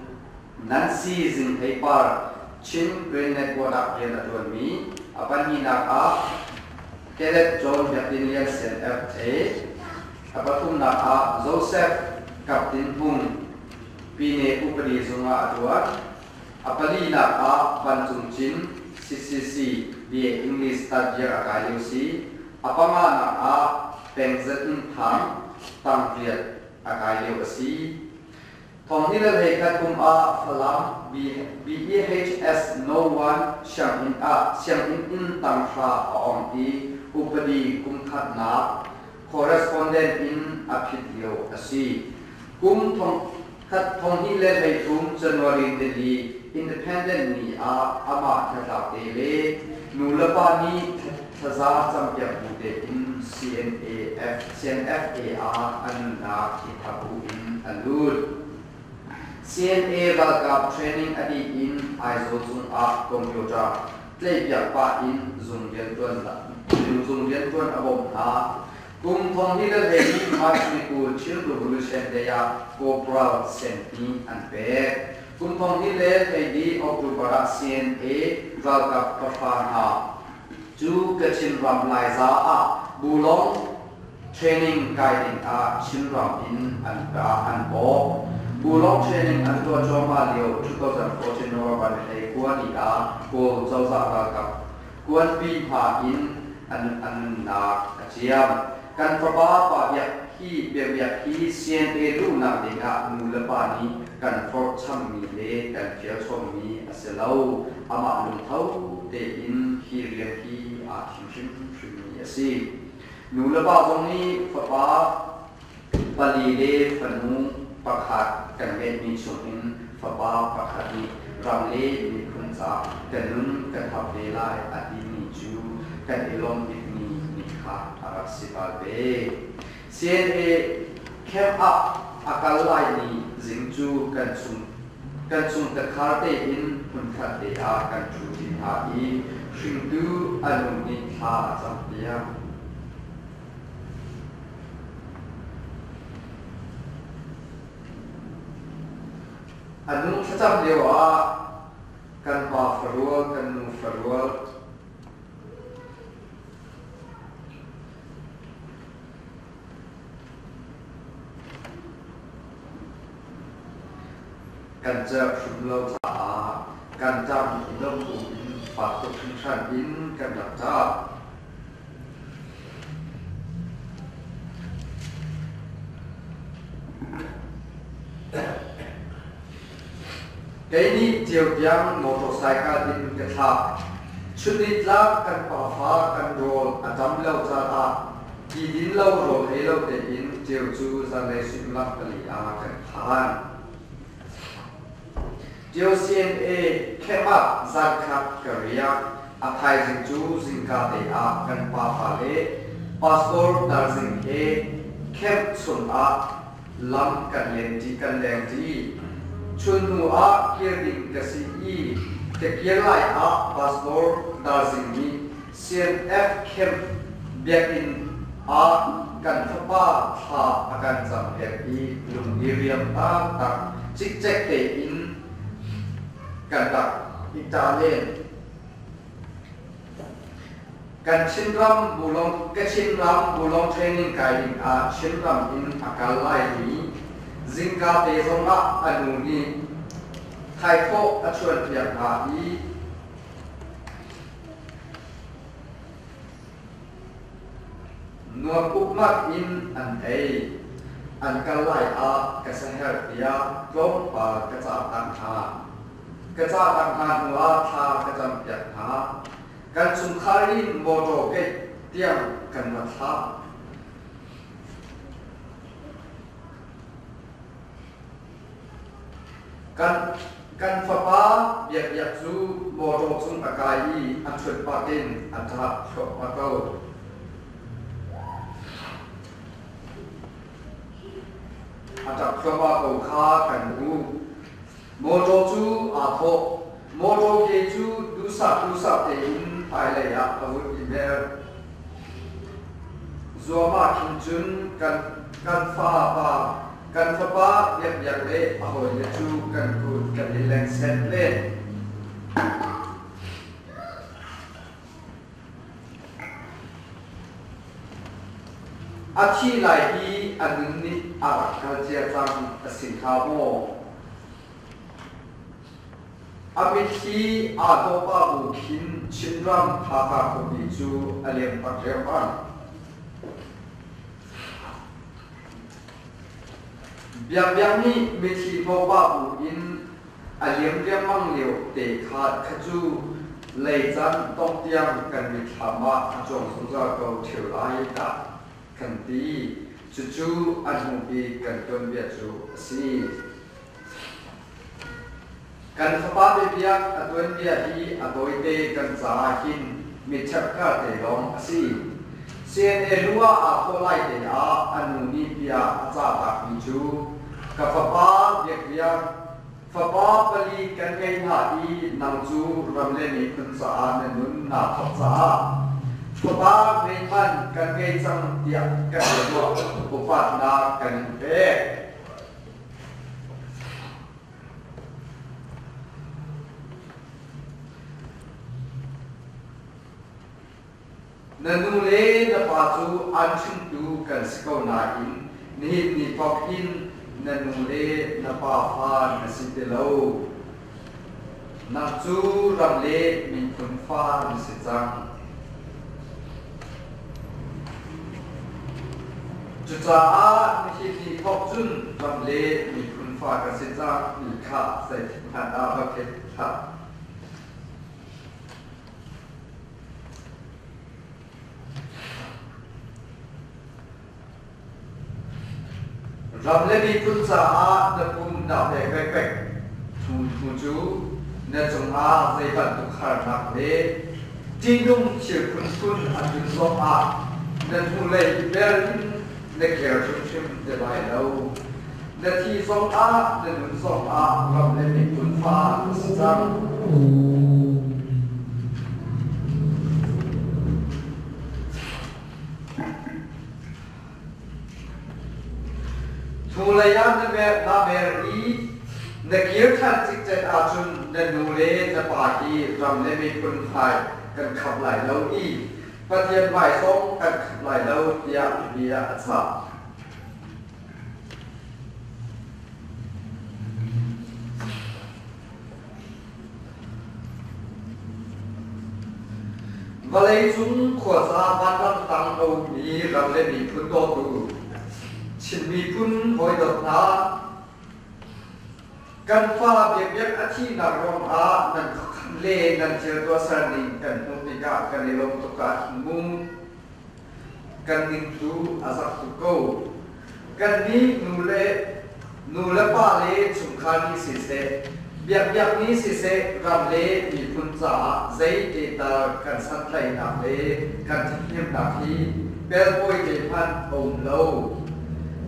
Nancy Zing Hlei Par, Chin Green Network ah rian a ṭuanmi, a pahnihnak ah Cadet John Biakinn Lian Sen FA, a pathumnak ah Joseph Kap Tin Hmung, Pyine Upadi zung ah a ṭuan, a palinak ah Van Cung Cin, CCC, BA English third year a kai lio si, a panganak ah Peng Zat In Thang, tang riat a kai lio a si. Thawng le hleikhat kum ah Falam BEHS No. 1 sianginn ah sianginn inn tanghra a ong i upadi kum khatnak correspondent in a phit lio a si. Kum thongkhat thonghnih le 13 January nili Independent ni ah amah hnatlak te le nulepa nih thlaza campiak bu tein CNAF CNFA ah a nunnak i thap bu in a lut. CNA ralkap training a dih in Aizawl zung ah computer tlaihpiak pah in zung rianṭuan zung rianṭuan a bawmh hna. Kum thong hnih le hleihnih March ni 20 Chin Revolution Day ah Corporal senhnih an pek. Kum thong hnih le hleili October ah CNA ralkap pahra hna cu Kachin ram Laiza ah bulong training kai ding ah Chinram in an an bawk. Bulong training an tuah cuahmah lio 2014 November ni 29 ni ah Kawl cozah ralkap kuanpi hma in an an nunnak a ciam. Kan fapa Pa Biak hi Biak hi CNA luhnak ding ah nu le pa nih kan forh chammi le kan fial chommi a si lo. Amah lungtho tein hi rian hi aa thim hrimhrimmi a si. Nu le pa zong nih fapa pali le fanu pakhat kan ngeihmi chungin fapa pakhat nih ram le miphun ca ka nun kan hap ve lai a timi cu kan i lawmh bikmi ni kha a rak si bal ve. CNA camp ah a kal laimi zing cu kan chung kan chung takhar tein hmunkhat te ah kan ṭhu ṭi hna i hringtu a nu nih thla a campiak. A nu thlacam lioah kan pa farual, kan nu farual, Kan cerh hrim lo caah kan ṭam i lawmh in fak tuk hringhran in kan rak ṭap. Kei nih Ceu tiang motorcycle in ka thlah. Chunnitlak kan pafa kan rawl a ṭam lo caah ti din lo rawl ei lo tein
Ṭio cu zanlei suimilam pali ah kan phan. Ṭio CNA camp ah zankhat ka riak. A thaizing cu zingka te ah kan pafa le Pastor Dar Zing he camp chungah lam kan lengṭi kan lengṭi. Chun hnu ah kir ding ka si i ka kir lai ah Pastor Dar Zing nih CNF camp biakinn ah kan fapa thla a kan campiak i lung i riam taktak cikcek tein kan rak i ṭah len. Kan Chinram bulong ka Chinram bulong training kai ding ah Chinram in a kal lai i zingka te zong ah a nu nih thaithawh a chuanpiak hna i Nuam uknak in an ei. An kal lai ah ka saherh tiah tlawmpal ka cah tak hna. Ka cah tak hna hnu ah thla ka campiak hna. Kan chungkhar in mawṭaw gate tiang kan va thlah. Kan fapa Biakbiak cu mawṭaw cung a kai i a ṭhut pah in a ṭap thluahmah ko. A ṭap thluahmah ko kha kan hmuh. Mawṭaw cu aa thawh. Mawṭaw ke cu duhsah duhsah tein hmailei ah a vun i mer. Zuam ah khin cun kan fa pa Kan fapa Biakbiak le a hawile cu kan kut kan i lengset len. A thi lai hi a nun nih a rak kal cia cang a si hnga maw? A mitthli aa hnawhpah bu khin Chinram Hakha khuapi cu a liam tak riangmang. Biakbiak nih mithi hnawhpah bu in a liam riangmang lio te kha kha cu lei caan tong tiang kan mitthlam ah a cuang zungzal ko ṭheo lai dah kan ti. Cucu a hnu bik kan tuanbia cu a si. Kan fapa biabiak a tuanbia hi a tawite kan caah hin mi ṭhepkar te lawng a si. CNA lu ah aa thawh lai te ah a nu nih bia a cah takmi cu ka fapa biakbiak fapa pali kan ngei hna i nang cu ram le miphun caah na nun naa thawk caah fapa ngei man kan ngei cang tiah kan ruah upatnak kan in pek. Na nu le na pa cu an hringtu kan si ko nain nihin ni thawk hin na nu le na pa fa na si ti lo. Nang cu ram le miphun fa na si cang. Cucaah nihin ni thawk cun ram le miphun fa ka si cang ti kha zeitik hmanh ah va philh hlah. Ram le miphun caah na pum naa pek pekpek hnu cu na cungah zei bantuk harnak le ṭihnung thil phunphun a tlun zongah na hnulei bel in na ker hrimhrim te lai lo. Na thi zongah na nun zongah ram le miphun fa na si cang. Hnulei ah na mer i na kir ṭhan cikcek ahcun na nu le na pa hi ram le miphun hmai kan khap lai lo i Pathian hmai zong kan khap lai lo tiah bia a chah. Vawleicung khuaza vanram tang a ummi ram le miphun dawtu Chin miphun hawidawt hna, kan fa biakbiak a thihnak ruangah nan khuakhan le nan thil tuahser ning kan hmuh tikah kan i lawm tuk ah mu. Kan ning tu a zak tuk ko. Kannih nu le pa le chungkhar nih siseh, biakbiak nih siseh ram le miphun caah zei te tal kan santlaihnak le kan ṭhathnemnak hi pelpawi te hmanh a um lo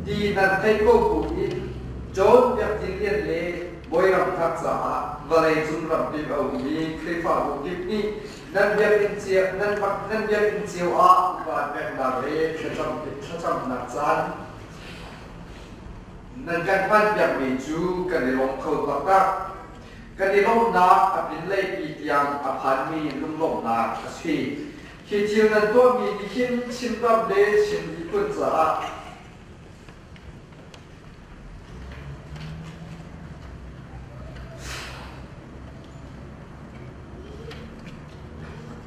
ti nan theih ko bu in John Biak Tin Lian le Bawi Ram Thak caah vawleicung ramkip a ummi Khrihfabu kip nih nan biakinn cio nan nan biakinn cio ah upa peknak le thlacamnak caan nan kan hmanpiakmi cu kan i lawm kho taktak. Kan i lawmhnak a pinlei pi tiang a phanmi lunglawmhnak a si. Hi thil nan tuahmi nih hin Chinram le Chin miphun caah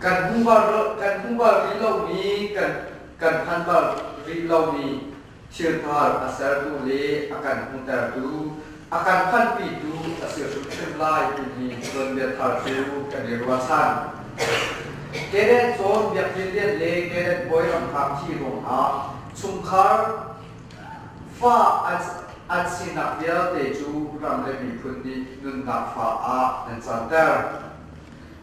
Kan hmu bal kan hmu bal rih lomi kan kan phan bal rih lomi thilthar a sertu le a kan hmuhtertu a kan phanpitu a si hrimhrim lai timi tuanbia thar cu kan i ruahchan. Kedet Cawn Biakinn Lian le Kedet Bawi Ramkhak thi ruangah chungkhar Fa an sinak vialte cu ram le miphun nih nunnak fa ah nan canter.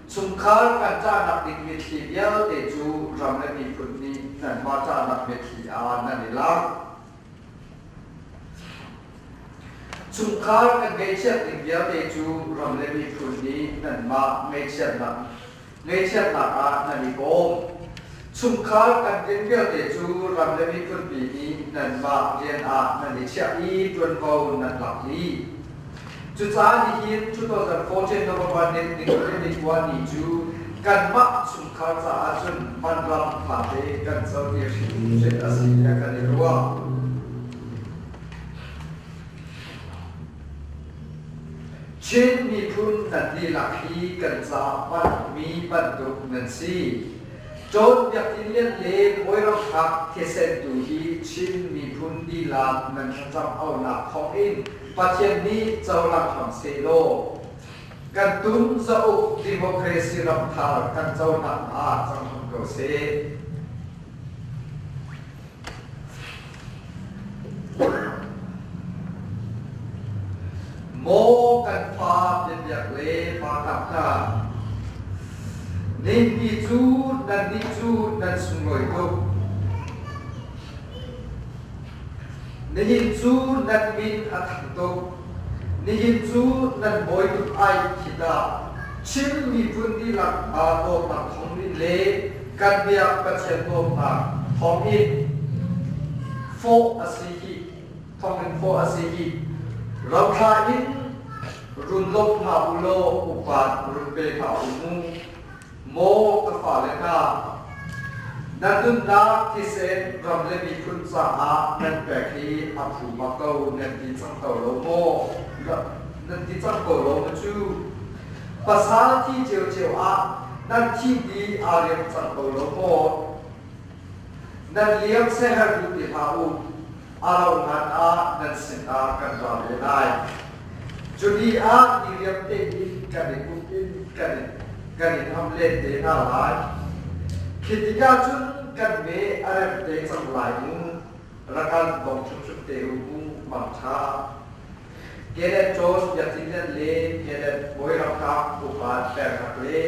Chungkhar kan ṭahnak ding mitthli vialte cu ram le miphun nih nanmah ṭahnak mitthli ah nan i lak. Chungkhar kan ngaihchiat ding vialte cu ram le miphun nih nanmah ngaihchiatnak Ngaihchiatnak ah nan i bawm. Chungkhar kan rian vialte cu ram le miphunpi nih nanmah rian ah nan i chiah i ṭuanvo nan lak dih. Cucaah nihin 2014 November ni ni cu kanmah chungkhar caah cun vanram fate kan co ti hrimhrim a si tiah kan i ruah. Chin miphun nan dihlak hi kan caah hmanmi bantuk nan si. Cawn Biakinn Lian le Bawi Ramkhak thisen tu hi Chin miphun dihlak nan thlacam aunak thawngin Pathian nih cohlang hram sehlaw kan tum zauk democracy ramthar kan cohlang ah cang hram ko seh. Maw kan fa biabiak le pa kap hna, Ningpi cu nannih cu nan sunglawi tuk. Nihin cu nan min a thang tuk. Nihin cu nan bawi tuk ai khi dah. Chin miphun dihlak aa dawtnak thawngin le kan biak Pathian dawtnak thawngin fawh a si hi thawngin fawh a si hi rauthla in run lawmh hna u law upat run pe hna u mu. Maw ka fale hna, nan nunnak thisen ram le miphun caah nan pek hi a phu bak ko nan ti cang ko lo maw? Nan ti cang ko lo maw cu? Pasal thi ciocio ah nan thi di aa riam cang ko lo maw? Nan liam seher duh ti hlah u. A rauh hlan ah nan sinah kan ra ve lai. Cu ni ah diriam tein kan i kup in kan i ham len te hna lai. Khi tikah cun kan me a rem te cang lai mu. Rakan bong hrimhrim te u mu mangṭha. Kelet John Biakinn le Kelet Bawi ralkap upa peknak le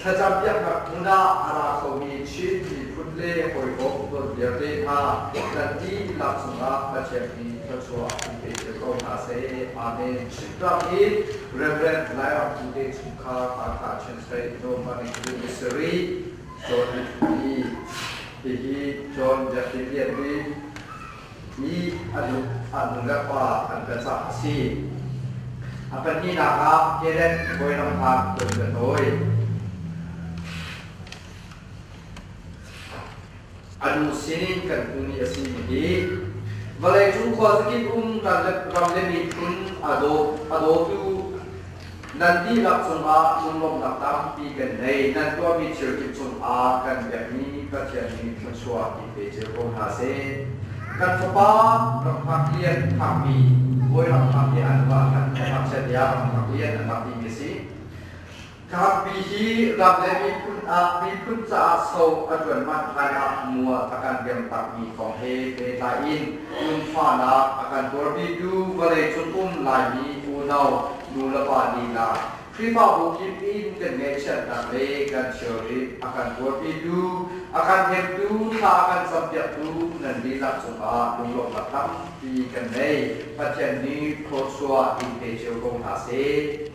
thlacam piaknak hmun ah a ra khomi Chin miphun le hawikom don vialte hna nan dihlak cungah Pathian nih thluachuah in pe cio ko hna seh. Amen. Chinram hi Reverend Lairam Pu te chungkhar Hakha Chin State Norman Missouri John Pi hihi John Biakinn Lian hi hi a nu le pa an ka cah a si. A pahnihnak ah Keden bawiram hak ton ka tawi. A nu sinin kan hmuhmi a si mi hi vawleicung khuazakip um ram le miphun a dawtu nan dihlak cungah lunglawmhnak tampi kan nei. Nan tuahmi thil kip cungah kan biakmi Pathian nih thluachuah in pe cio ko hna seh. Kan fapa Ramhak Lian phakmi Bawi Ramhak hi an va kan ngakchia tiah Ramhak Lian an rak timi a si. Khampi hi ram le miphun ah miphun caah so a ṭuan manh hlan ah mual a kan riamtakmi kong he pehtlai in lungfahnak a kan tuarpitu vawleicung um Laimi unau nulepa lila Khrihfabu kip in kan ngaihchiatnak le kan thilrit a kan tuarpitu, a kan hnemtu, thla a kan campiaktu nan dihlak cungah lunglawmhnak tampi kan ngei. Pathian nih thluachuah in pe cio ko hna seh.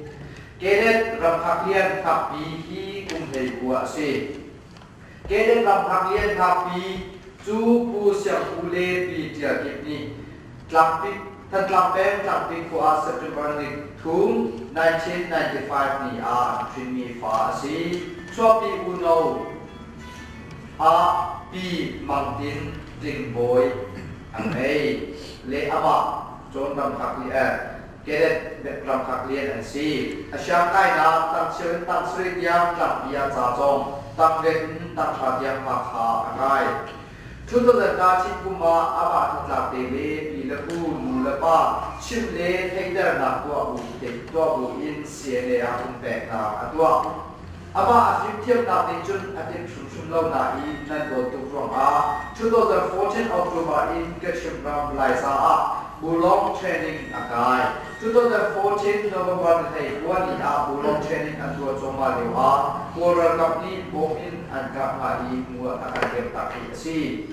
Kelet ramhak lian fakpi hi kum 19 a si. Kelet ramhak lian fakpi cu Pu Siang Pu le Pi Ṭial Kip nih Tlangpi, Thantlang peng Tlangpi khua ah September ni thum 1995 ni ah an hrinmi fa a si. Chuahpi uno ah Pi Mang Tin Tling Bawi a ngei le amah Cawn Ramhak li Cadet ramkhak lian an si. A siang kainak tangcheu in tangsarih tiang tlangpi ah ca cawng, tangriat in tanghra tiang Hakha a kai. 2000 thit kum ah amah hnatlak te le pi le pu, nu le pa chimh le theihternak tuah bu tuah bu in CNA ah pumpeknak a tuah. Amah a fimthiamnak nih cun a timh hrimhrim lo nain nan dawt tuk ruangah 2014 October in Kachin ram Laiza ah Bulong training a kai. 2014 November ni 19 ni ah Bulong training an tuah cuahmah lio ah Kawl ralkap nih bom in an kah hna i mual a kan liam tak hi a si.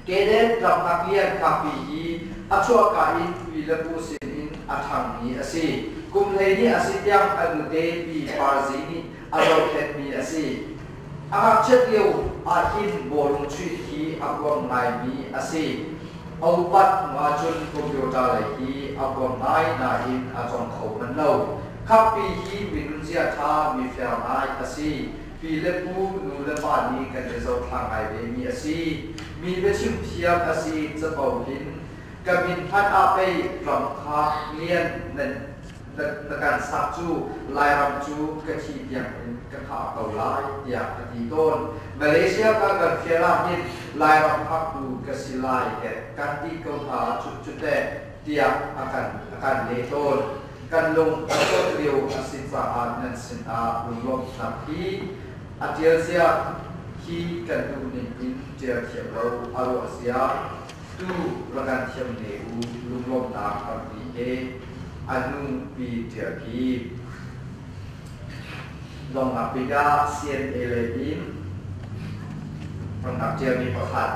Kedet ramhak lian fakpi hi a chuahka in pi le pu sin in a ṭhangmi a si. Kum 12 a si tiang a nute pi Parzi nih a zohkhenhmi a si. A ngakchiat lio ahhin bawlung chuih hi a huam ngaimi a si. A upat hnu ahcun computer lei hi a huam ngai nain a cawng kho manh lo. Khakpi hi minunzia ṭha mi fel ngai a si. Pi le pu, nu le pa nih kan i zohthla ngai vemi a si. Mi biachim thiam a si capo hin ka min hmanh ah pei ram kha lian nan na kan sak cu Lairam cu ka thi tiang in ka khah ko lai tiah a ti tawn. Malaysia ka kan fial ah hin Lairam phaktu ka si lai kan ti ko hna cu cu teh tiah a kan leh tawn. Kan lung a thawt lio a si caah nan sinah lunglawmhnak hi a ṭial zia hi kan duh ning in ṭial thiam lo a ruah zia tu rak kan thiam ne u lunglawmhnak tampi he a nu pi ṭial hi dongnak bik ah CNA lei in rak ṭialmi pakhat.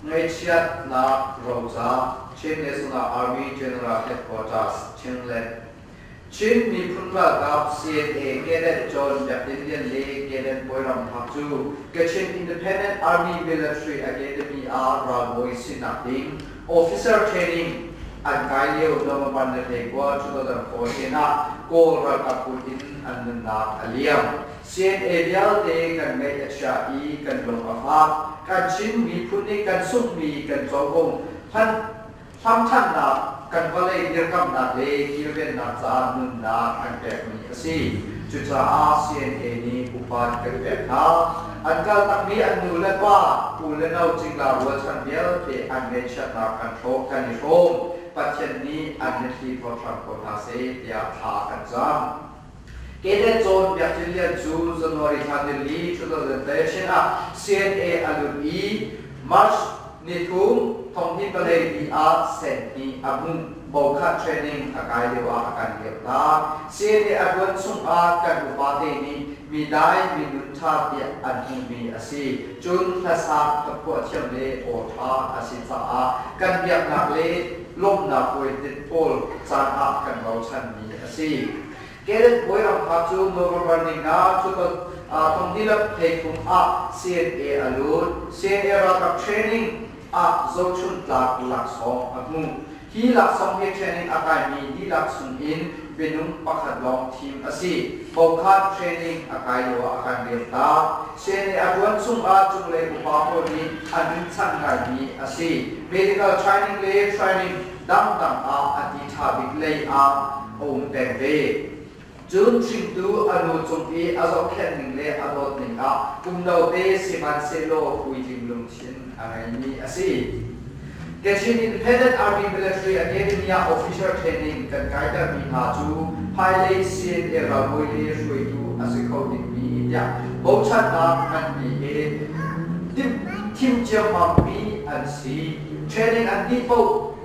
Ngaihchiatnak roca Chin National Army General Headquarters Chinland Chin miphun ralkap CNA Cadet John Biakinn Lian le Cadet Bawi Ram Hak cu Kachin Independent Army Military Academy ah ralbawi sinak ding officer training an kai lio November ni 19, 2014 ah Kawl ralkap kut in an nunnak a liam. CNA vialte kan ngaih a chia i kan lung a fak. Kan Chin miphun nih kan sunghmi kan covo hlamṭhannak, kan vawlei dirkamnak le kilvennak caah nunnak an pekmi a si. Cucaah CNA nih upat kan pek hna. An kaltakmi an nu le pa, u le no cingla rualchan vialte an ngaihchiatnak kan hrawh kan i hrawm. Pathian nih an mitthli thawt hram ko hna seh tiah thla kan cam. Kedet Cawn Biakinn Lian cu January thla nili 2013 ah CNA a lut i March nithum thonghnih palei ni ah senhnih a hmuh. Bokhat training a kai lio ah a kan liam ta. CNA a tuan chung ah kan upate nih mi dai mi nun ṭha tiah an hmuhmi a si. Cun hlasak hlaphuah thiam le aw ṭha a si caah kan biaknak le lawmhnak puai pawl caan ah kan bochanmi a si. Cadet bawi ram kha cu November ni nga thongdilak theikhum ah CNA a lut. CNA ralkap training ah zohchun tlak laksawng a hmu. Hi laksawng hi training a kaimi dihlak chung in minung pakhat lawng thim a si. Bokhat training a kai lio ah a kan liam ta. CNA a tuan chung ah cunglei upa pawl nih an rinchanh ngaimi a si. Medical training le training dangdang ah a ti ṭha bik lei ah a um peng ve. Cun hringtu a nu cung i a zohkhenh ning le a dawt ning ah kum note sihmanhsehlaw puitling lungthin a ngeimi a si. Kachin Independent Army Military Academy ah officer training kan kaitermi hna cu hmailei CNA ralbawi le hruaitu a si kho dingmi tiah bochannak nganpi he thim ciammammi an si. Training an dih paoh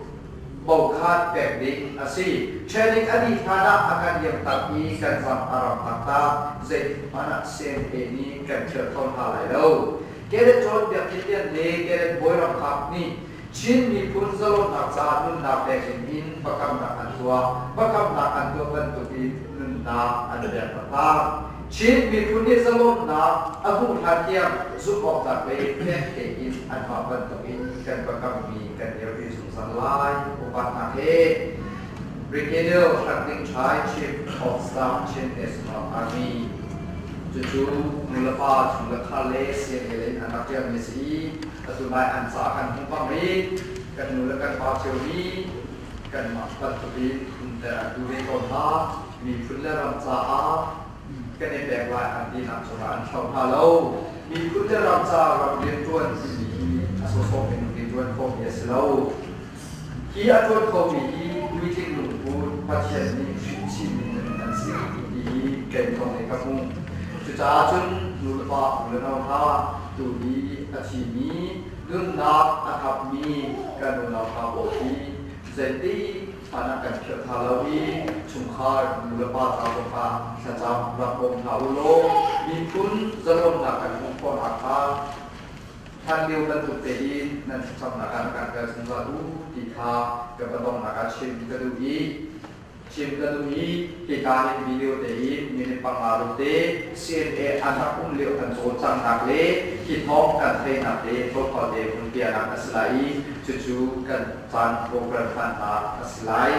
bokhat pek ding a si. Training a dih hlan ah a kan liamtak i kan zam a ram taktak. Zeitikhmanh ah CNA nih kan ṭhial kho hna lai lo. Cadet John Biak Khin Lian le Cadet Bawi Ram Hngak nih Chin miphun zalonnak caah nunnak pek ding in biakamnak an tuah. Biakamnak an tuah bantukin nunnak an pek taktak. Chin miphun nih zalonnak a hmuh hlan tiang zumh awk tlak le fek tein anmah bantukin kan biakammi kan dirpi zungzal lai. Upatnak he Brigadier Hrang Ding Chai, Chief of Staff Chin National Army. Cucu nulepa chung le khar le CNA lei in an rak ṭialmi a si i atu nai an ca kan hmuh bang i kan nu le kan pa cio nih kanmah bantukin umter an duh ve ko hna. Miphun le ram caah kan i pek lai an tinak cungah an thlauh hna lo. Miphun le ram caah ram rianṭuan timi hi a sawsawh minung nih ṭuan khawhmi a si lo. Hi a ṭuan khomi hi puitling lungput Pathian nih hrin chinmi minung an si ti hi kei thawng in ka hmuh. Cucaah cun nu le pa, u le nau hna, tu hi a thimi, nunnak a thapmi kan unau hna pawl hi zeitik hmanh ah kan philh hna lo i chungkhar nu le pa ca zong ah thlacam rak bawm hna u law miphun zalonnak kan hmuh khawh nakhnga Hlanlio bantuk tein nan thlacamnak ah rak kan kal zungzal u ti kha ka va ah chim ka duh i chim ka duh i hika hin video tein minute 5 lawngte CNA an rak um lio kan cawlcanghnak le hi thawng kan theihnak le tlawmpal te hun piahnak a si lai i cucu kan caan program hmannak a si lai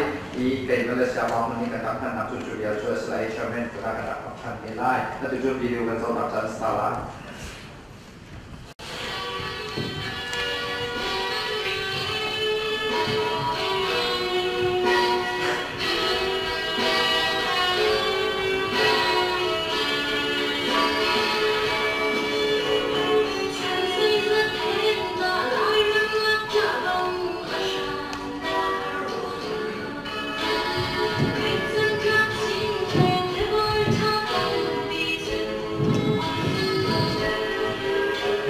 i kei Malaysia pa hmun nih kan rak hmannak cu cu vial cu a si lai i chairman kha kan rak ṭhan te lai. Atu cu video kan zohnak caan a si ta lai.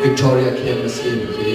Victoria Camp a si mi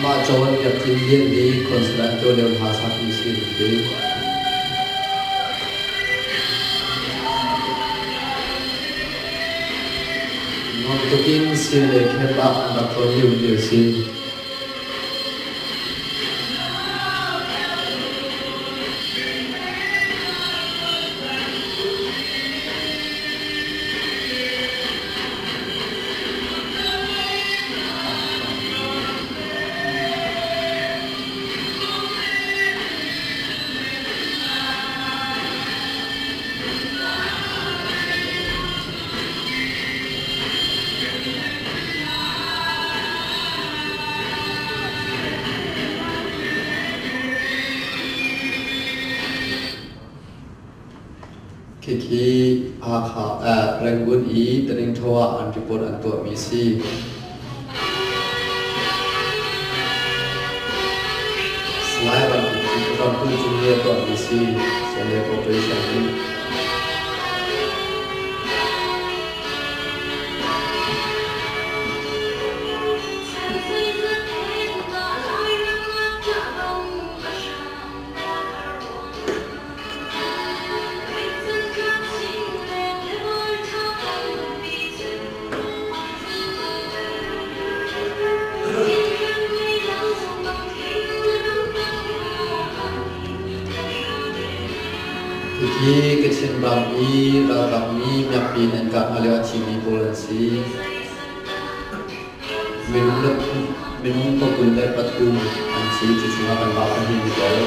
Amah John Biak Tling Lian nih Consulanto lio hla sakmi si an ti. Nuam tukin CNA camp ah an rak tlawn lio ti a si. Khikhi Hakha Rangoon i Taningtho ah an report an tuahmi si. Salai Ramkulh cung i a tuahmi si CNA Corporation nih. Hiti Kachin ram i ralkap nih miakpi in an kah hna lio a thimi pawl an si. Minung 23 an si. Cu chungah kanmah pahnih an tel.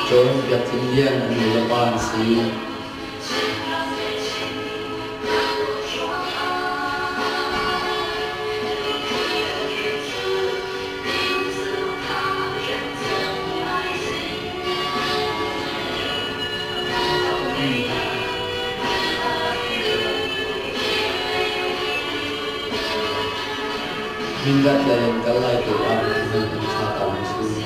Cun Biakthing Lian an nulepa an si. Mindat lei in kal lai tu ah hmun an thla tam a si.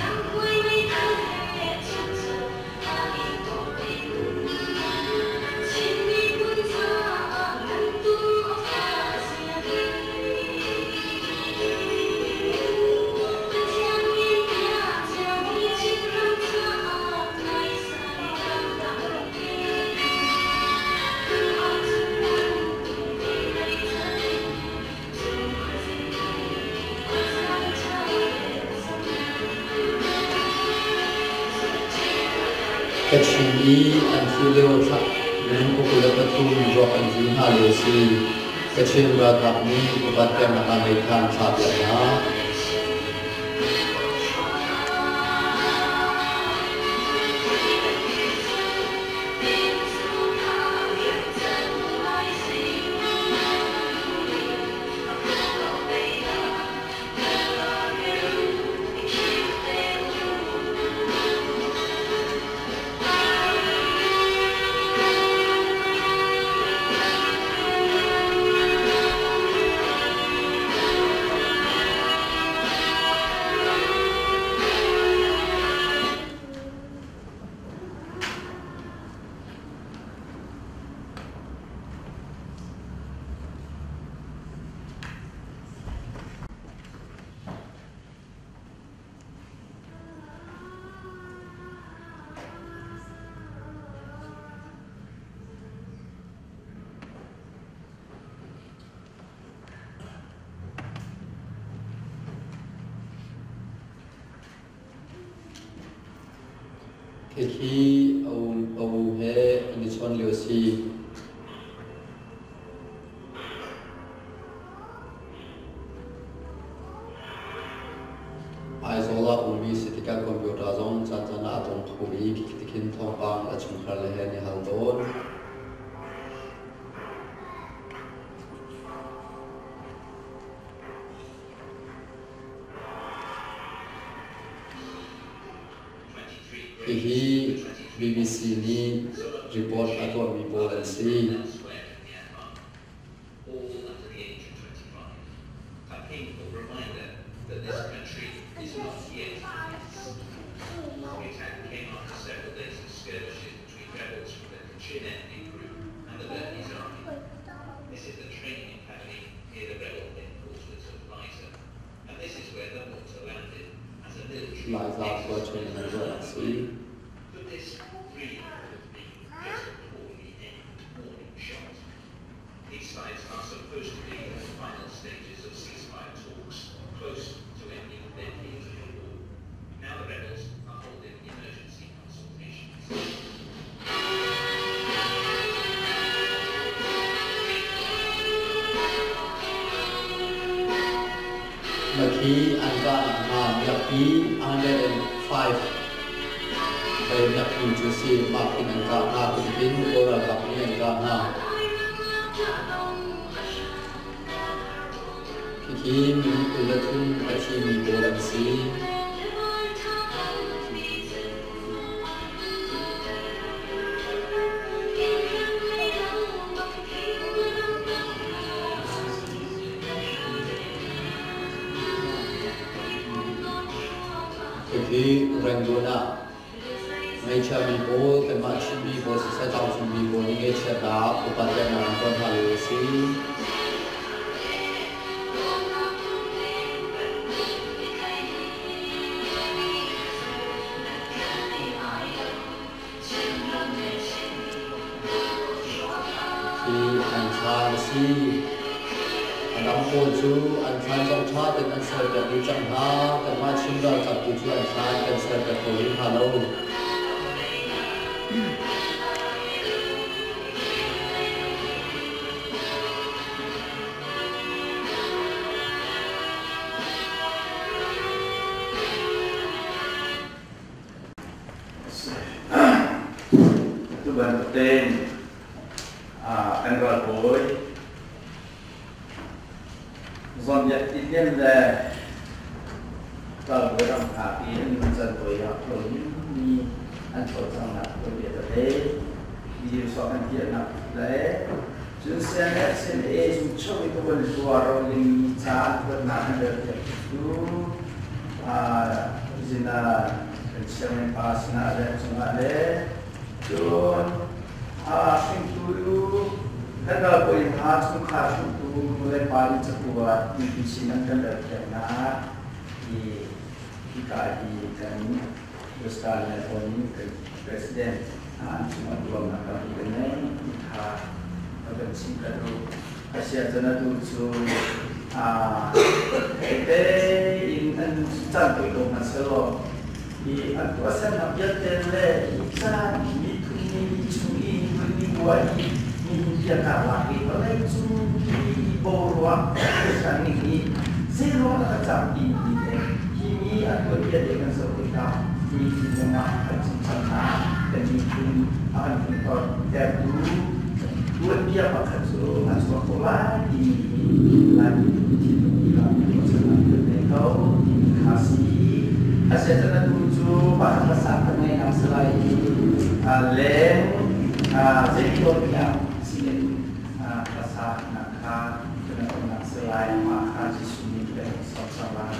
Kachin i an thi lio minung 23 ruak an vui hna lio si. Kachin ralkap nih upat peknak ah meithal an thlah piak hna. Hihi a u he an i chawn lio a si. Aizawl ah ummi si tikah computer zong caancaan ah a tong kho i tikhin thawngpang a chungkhar le he an i hal tawn. Hihi BBC nih report a tuahmi pawl an si. Laiza khua training an tuah a si. Makhi an kahnak hna miakpi 105 bei miakpi cu si. Mah khin an kah hna. Kumtin Kawl ralkap nih an kah hna. Hihi minung 23 a thimi pawl an si. Hihi Rangoon ah Ngaihchiami pawl, kanmah Chinmi pawl siseh tlangcungmi pawl nih ngaihchiatnak upat peknak an tuah hna lio a si. Hi an thlan a si. A dang pawl cu an thlan zong ṭha tein an serpiak dih cang hna. Kanmah Chin ralkap tu cu an thlan kan serpiak kho rih hna lo.
Atu bantuk tein kan ralbawi Zawnbiak Indian le ralbawi ram hna i an nuncan tawi ah mi an cawlcanghnak tuanbia tete video sawh kan piahnak le cun CNF CNA chung cheu i tuan lua roling mi ca an kuatnak an relpiak tu zina kan chairman pa sinah le cungah le cun hringtu kan ralbawi hna chungkhar hringtu nulepa nih cakuat mipi sin an kan relpiaknak hi hika hi kan Rustal le on kan president an cungah ruangnak tampi kan ngei ti kha kan chim ka duh. Asia cun atu cu te in an chan pui ko hmanh selaw hi an tuahsernak vialte le hi caan miphun ni chung i miphun ni bua i mihin biaknak lak i vawlei cung i boruak kan ning i zeiruang dah ka cam ti mi le hi mi an tuanbia te kan zoh tikah mi thinlung ah kan chimcham hna kan miphun a kan funtor tertu tuanbia pakhat cu an chuak ko lai timi hi Lai miphun thinlung i lam ruahchannak kan ngei ko timi kha si. Asiahcun atu cu pakhat hmasa kan ngei nang si lai i leng zeiti tiang sinin hlasa nak kha kan umnak si lai mah kha Jesuh nih kan sawm cang lai.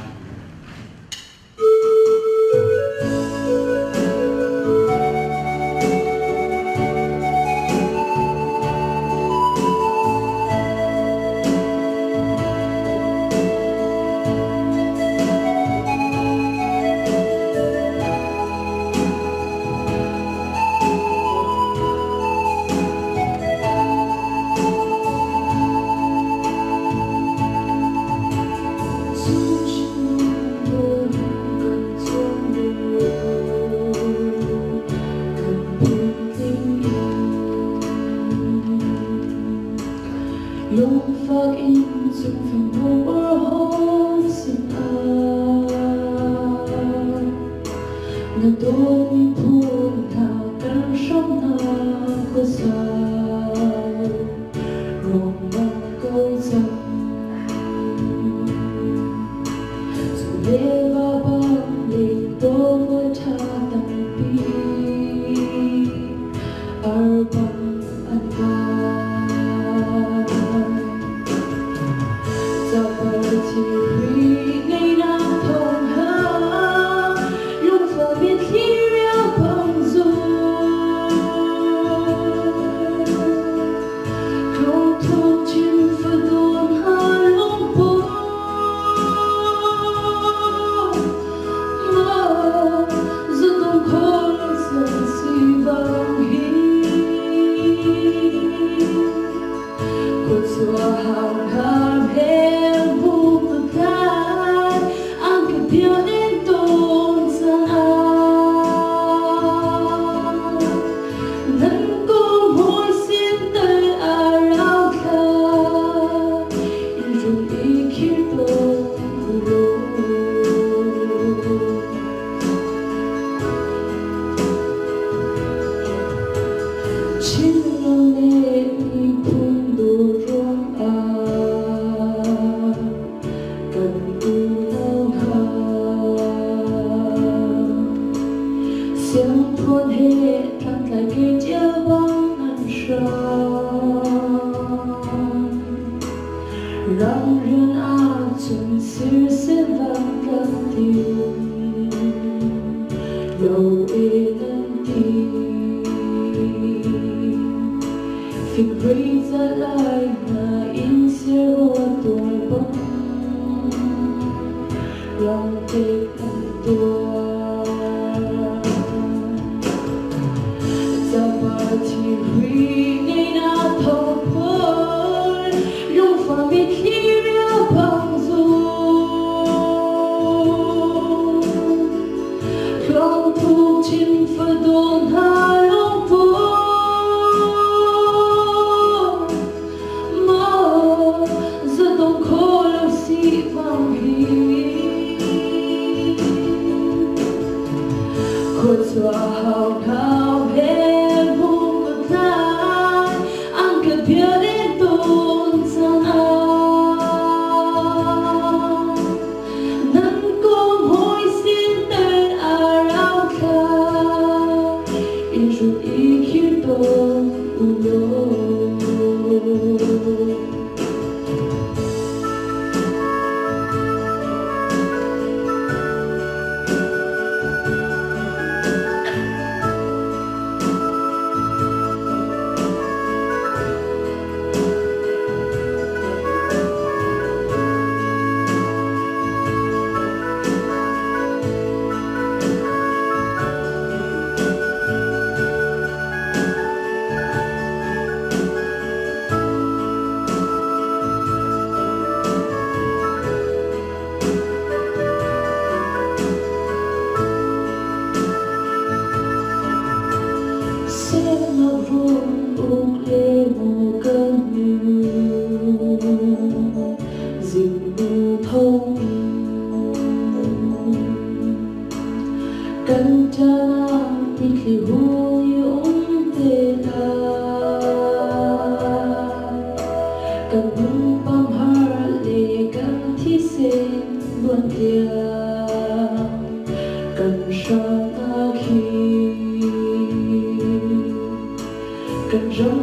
Lungfak in zungfing hawm sinah na dawtmi phun hna kan hramnak khuasa ruang bak ko cang. Zu le va bang le dawt ṭha tampi arbang an vai. Zapar thilri ngeinak thawng ha lungfa mitthli rial bang zul. Tlawngthawng chin fadawn ha lungpum ma zatung khol san si bang hi. Kut hau hàm hem bu tan ang ka pion in tôn san a nan cùng hoi xin tới a rau kha in rung i khir tôn ro. Ram rian ahcun sirsel van kan ti lo e nan ti. Fikri zalai na in sero tual bang long te kan tuar. Zapar thi ri ngei na thong phur lung fa mi thli riau bang zu. Long thu chim fa don ha long pu ma za dong kho lo si vang hi. Khuat chua hau thao he hung kut lai ang ka bia đến tôn chan a. Nan kong hoi xin tên a rau thla in run i khir tôn u lo. Xem na run uk le mu kan nu dinh mu thông kan cha na mi thli hu um te la kan hun pam har le kan thi sen buồn tiang kan sha na khi kan ram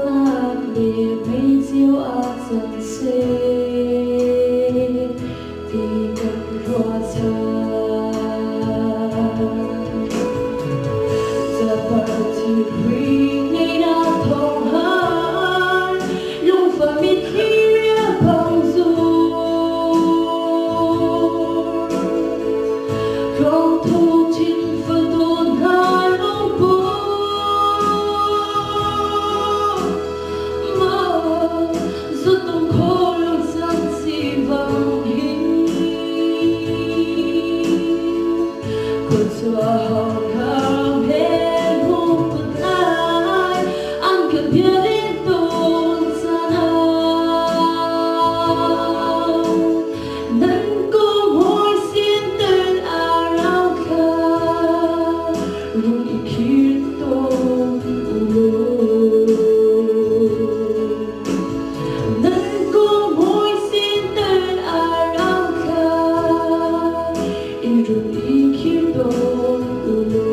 nak le mei chiu a chan se ti kan rua cha zapar thi ri ngei na thong har lung fa mi thli ria bang zu không thu chin fa don ha long pu ma zu tung kho lo chan si vang hi. Khuat chua hau kham he hung kut lai ang ka bia đến tôn chan a. Nan kong hoi xin tên a rau thla rung i khir tôn u lo. Nan kong hoi xin tên a rau thla in rung i khir tôn u lo.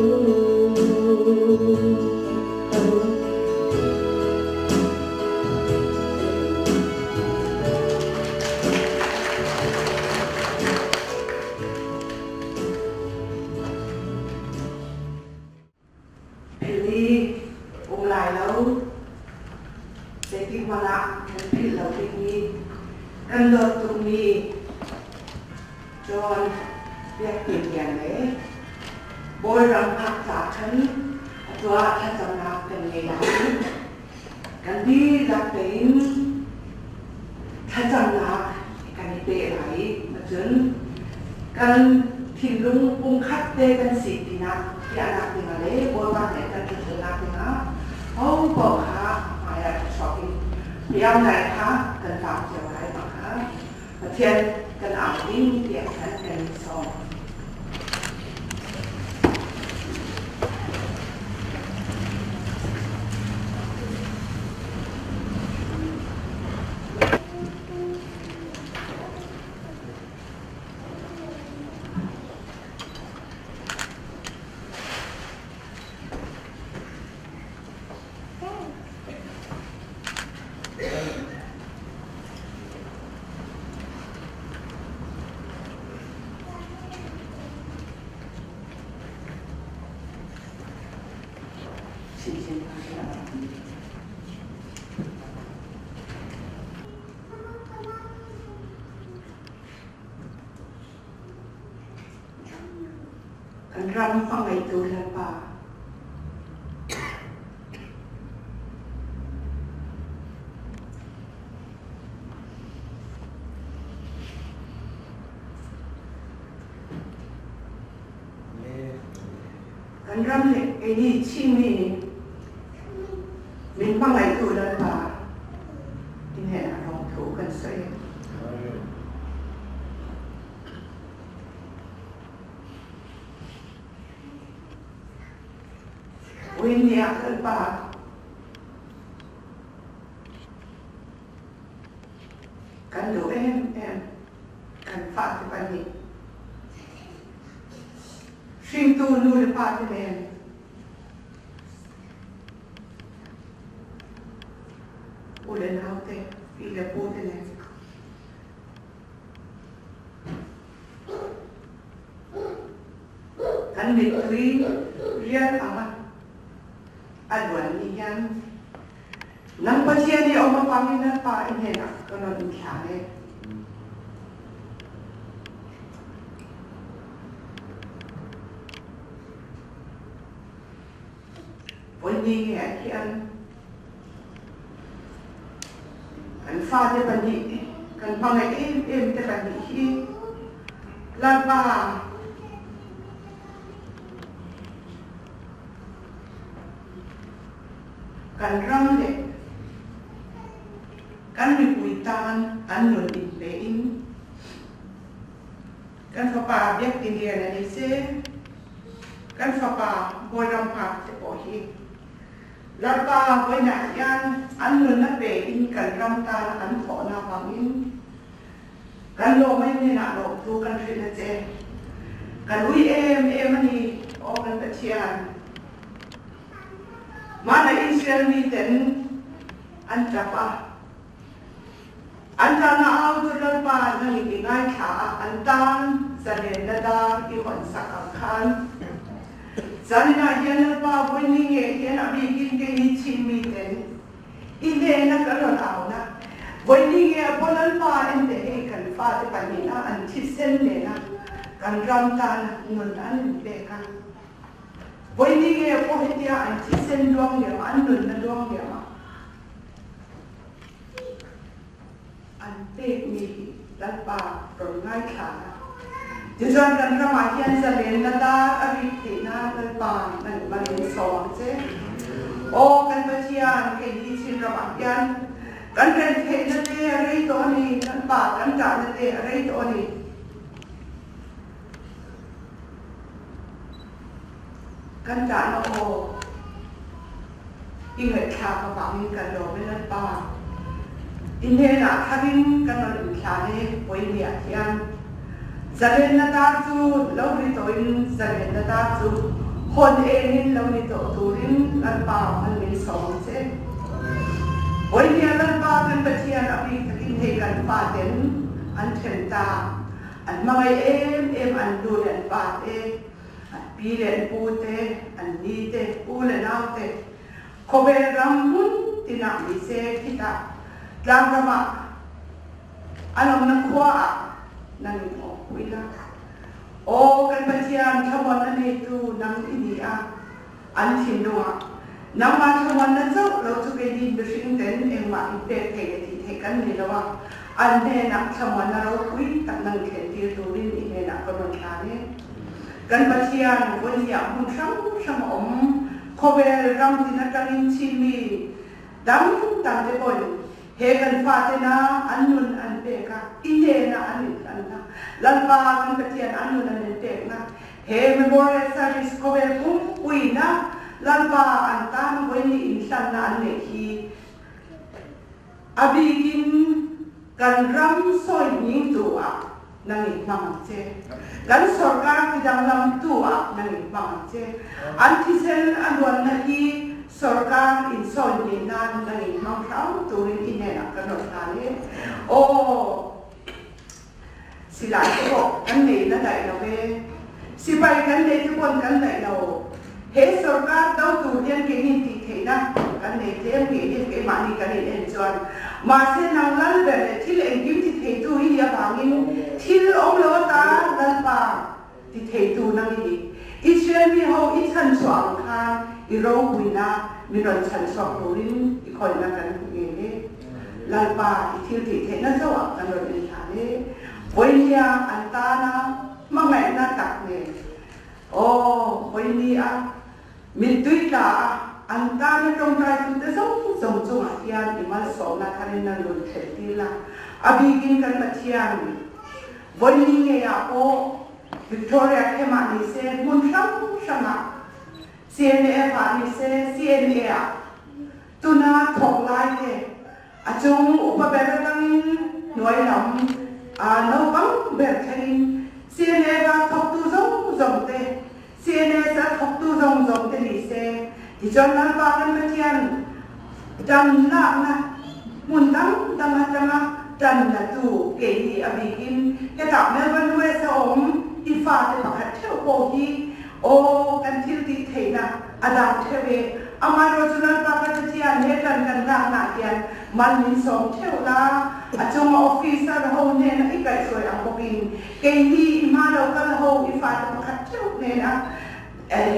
Philly um lai lo zeitik hmanh ah kan philh lo dingmi kan dawt tukmi John Biakinn Lian le Bawiram hngak ca khan atu ah thlacamnak kan ngei lai. Kan dihlak tein thlacamnak kan i pe lai. Cun kan thinlung pumkhat te kan si tinak piahnak dingah le Bawipa nih kan thlacamnak dingah ho paoh kha hmaiah chuak in biaknak kha kan fak cio lai mah kha Pathian kan au ding tiah khan kan i sawm. Kan ram a ngeitu Lalpa. Kan ram le keini Chinmi nih min hmangaihtu Lalpa in he ah lawmthu kan sawi. Win ah Lalpa kan duh em em kan fate pahnih hringtu nu le pa te nen u le nau te pi le pu te nen Kan mittui rial anga a luan ni hian nang Pathian i om apang in nan pa i hnenah ka non in thla e. Voi ni nge hian Kan fate pahnih kan hmangaih em em te pahnih hi Lalpa kan ram le kan mipui tan an nun in pe in kan fapa Biak Tin Lian a ni se kan fapa Bawi Ram Hngak te pawh hi Lalpa voinak hian an nun a pe in kan ram tan an thawhnak bangin kan lawmai hnenah lawmthu kan hrilh a che. Kan ui em em a ni, aw kan Pathian. Mah na Israel mi ten an ṭap a. An tan a au cu Lalpa nang in i ngaithla ah an tan zalenna dar i hon sak ang khan. Zanin ah hian Lalpa voi ni nge hian a bikin kei hi Chinmi ten i hnena ka rawn au na. Voi ni nge a bo Lalpa en te hei kan fate pahnihna an thisen nena kan ram tan nun an in pek a. Voi ni nge pawh hetia an thisen luang liam an nunna luang liam ah An pekmi hi Lalpa rawn ngaithla na. Tichuan kan ram ah hian zalenna dar a rik theih nan Lalpa nan man in sawm ang che. Aw kan Pathian, kei hi Chinram ah hian kan rentheihna te a rei tawh a ni, Lalpa kan ṭahna te a rei tawh a ni. Kan ṭahna aw i ngaihthlak avangin kan lawm e Lalpa. I hnenah tharin kan rawn inthlan e Pawimiah hian. Zalenna dar chu lo ri tawhin zalenna dar chu hawn engin lo ni tawh turin Lalpa hman min sawm ang che. Pawimiah Lalpa kan Pathian a bik takin hei kan faten an then ta. An hmangaih em em an nu leh an pa te, an pi leh an pu te, an ni te, u leh nau te, khawvel ram hmun tinah ni se khitah tlangram ah an awmna khua ah nang in awmpui la. Aw kan Pathian thlamuan a neitu nang i ni a, an thinlung ah nangmah thlamuan na chauh lo chu keini mihring ten engmah in pek thei leh tih theih kan ni lo a, an hnenah thlamuan na ropui tak nang thlen tir turin i hnenah ka rawn thlan e. Kan Pathian vawinia hmun hrang hrang a awm, khawvel ram tin atangin Chinmi dang dang te pawhin he kan fate na an nun an pek a, i hnenah an inhlan a, Lalpa kan Pathian an nun an inpekna He memorial service khawvel pumpuina Lalpa an tan vawiin inhlanna an neih hi a bikin kan ram sawi hning tu ah nang in hmang ang che. Kan sorkar tidanglam tu ah nang in hmang ang che. An thisen a luanna hi sorkar in sawi hnih nan nang in hmang hram turin i hnenah kan rawn hlan e. Aw! Silai te pawh kan nei la daih lo ve. Sipai kan nei te pawn kan daih lo. He sorkar do tur hian keini tih theihna kan nei tlem ngei hian keimahni kan in en chuan. Mahse nang lal ber leh thil engkim ti theitu i nih avangin thil awm lo ata Lalpa ti theitu nang i ni. Israel mi ho i chanchuah ang khan i ropuinak mi ron chanchuak turin i kholnak kan nge he. Lalpa i thil ti theihna zo ah kan ron in hlan he. Voinia an ta na hmangaihna tak ne. Aw, voini ah mittui tla ah an ta na tongtai tu te zong zong cungah hian i malsawmnak tharin nan run thlen ti la. A bikin kan Pathian voini nge ah pawh Victoria khem ah ni seh hmun hramhram ah CNF ah ni seh CNA ah tuna thawk lai te a cung upa ber atangin hnuai lam naupang ber thlengin CNA ah thawktu zong zong te CNS ah thawktu zong zong te ni seh ticun Lalpa kan Pathian dam laknak hmun dangdang atanga ṭan latu kei nih a bik in hetah Melbourne West a um i fate pakhat ṭheo ko hi aw kan thil ti theihnak a dang ṭheo e amah ro cu Lalpa kan Pathian he ṭan kan laknak hian man min sawm ṭheo la a cung officer ho hnen ah i kaihhruai ang bawk in kei nih i hma lo kal ho i fate pakhat ṭheo hnen ah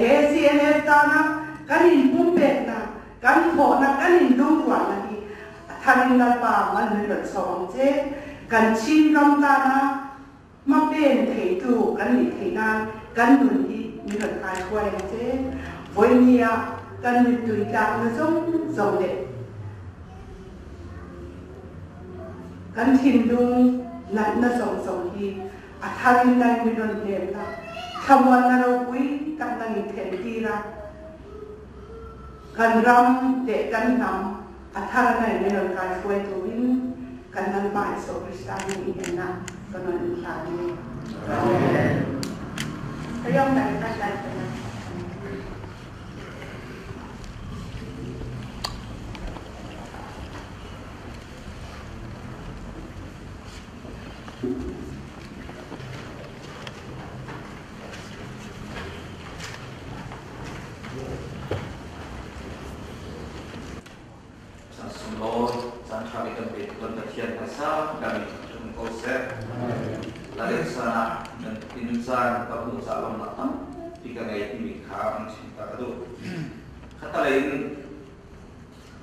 he CNF tana kan in pumpeknak kan thawhnak kan in lungrualnak hi a thar in Lalpa man min ron sawm ang che. Kan Chin ram tana hmapen theitu kan nih thei nain kan nun hi min ron kai hruai ang che. Voini ah kan mittui tlak na zong zong le kan thinlung nat na zong zong hi a thar in nan min ron hnem la thlamuan na ropui tak nang in then ti la kan ram le kan hnam a thar nai min ron kai hruai turin kan Lalpa Jesuh Krista min in ennak kan ron in hlan ni.
Amen. Kayong tayo tayo
Caan sunglawi, caan ṭha bik kan petu kan Pathian hmaisa kan mi thangṭhat ko seh. Lalek san ah nan in caan ka hmuh ca lawmnak tampi ka ngei timi kha an chim ta ka duh. Khatalei in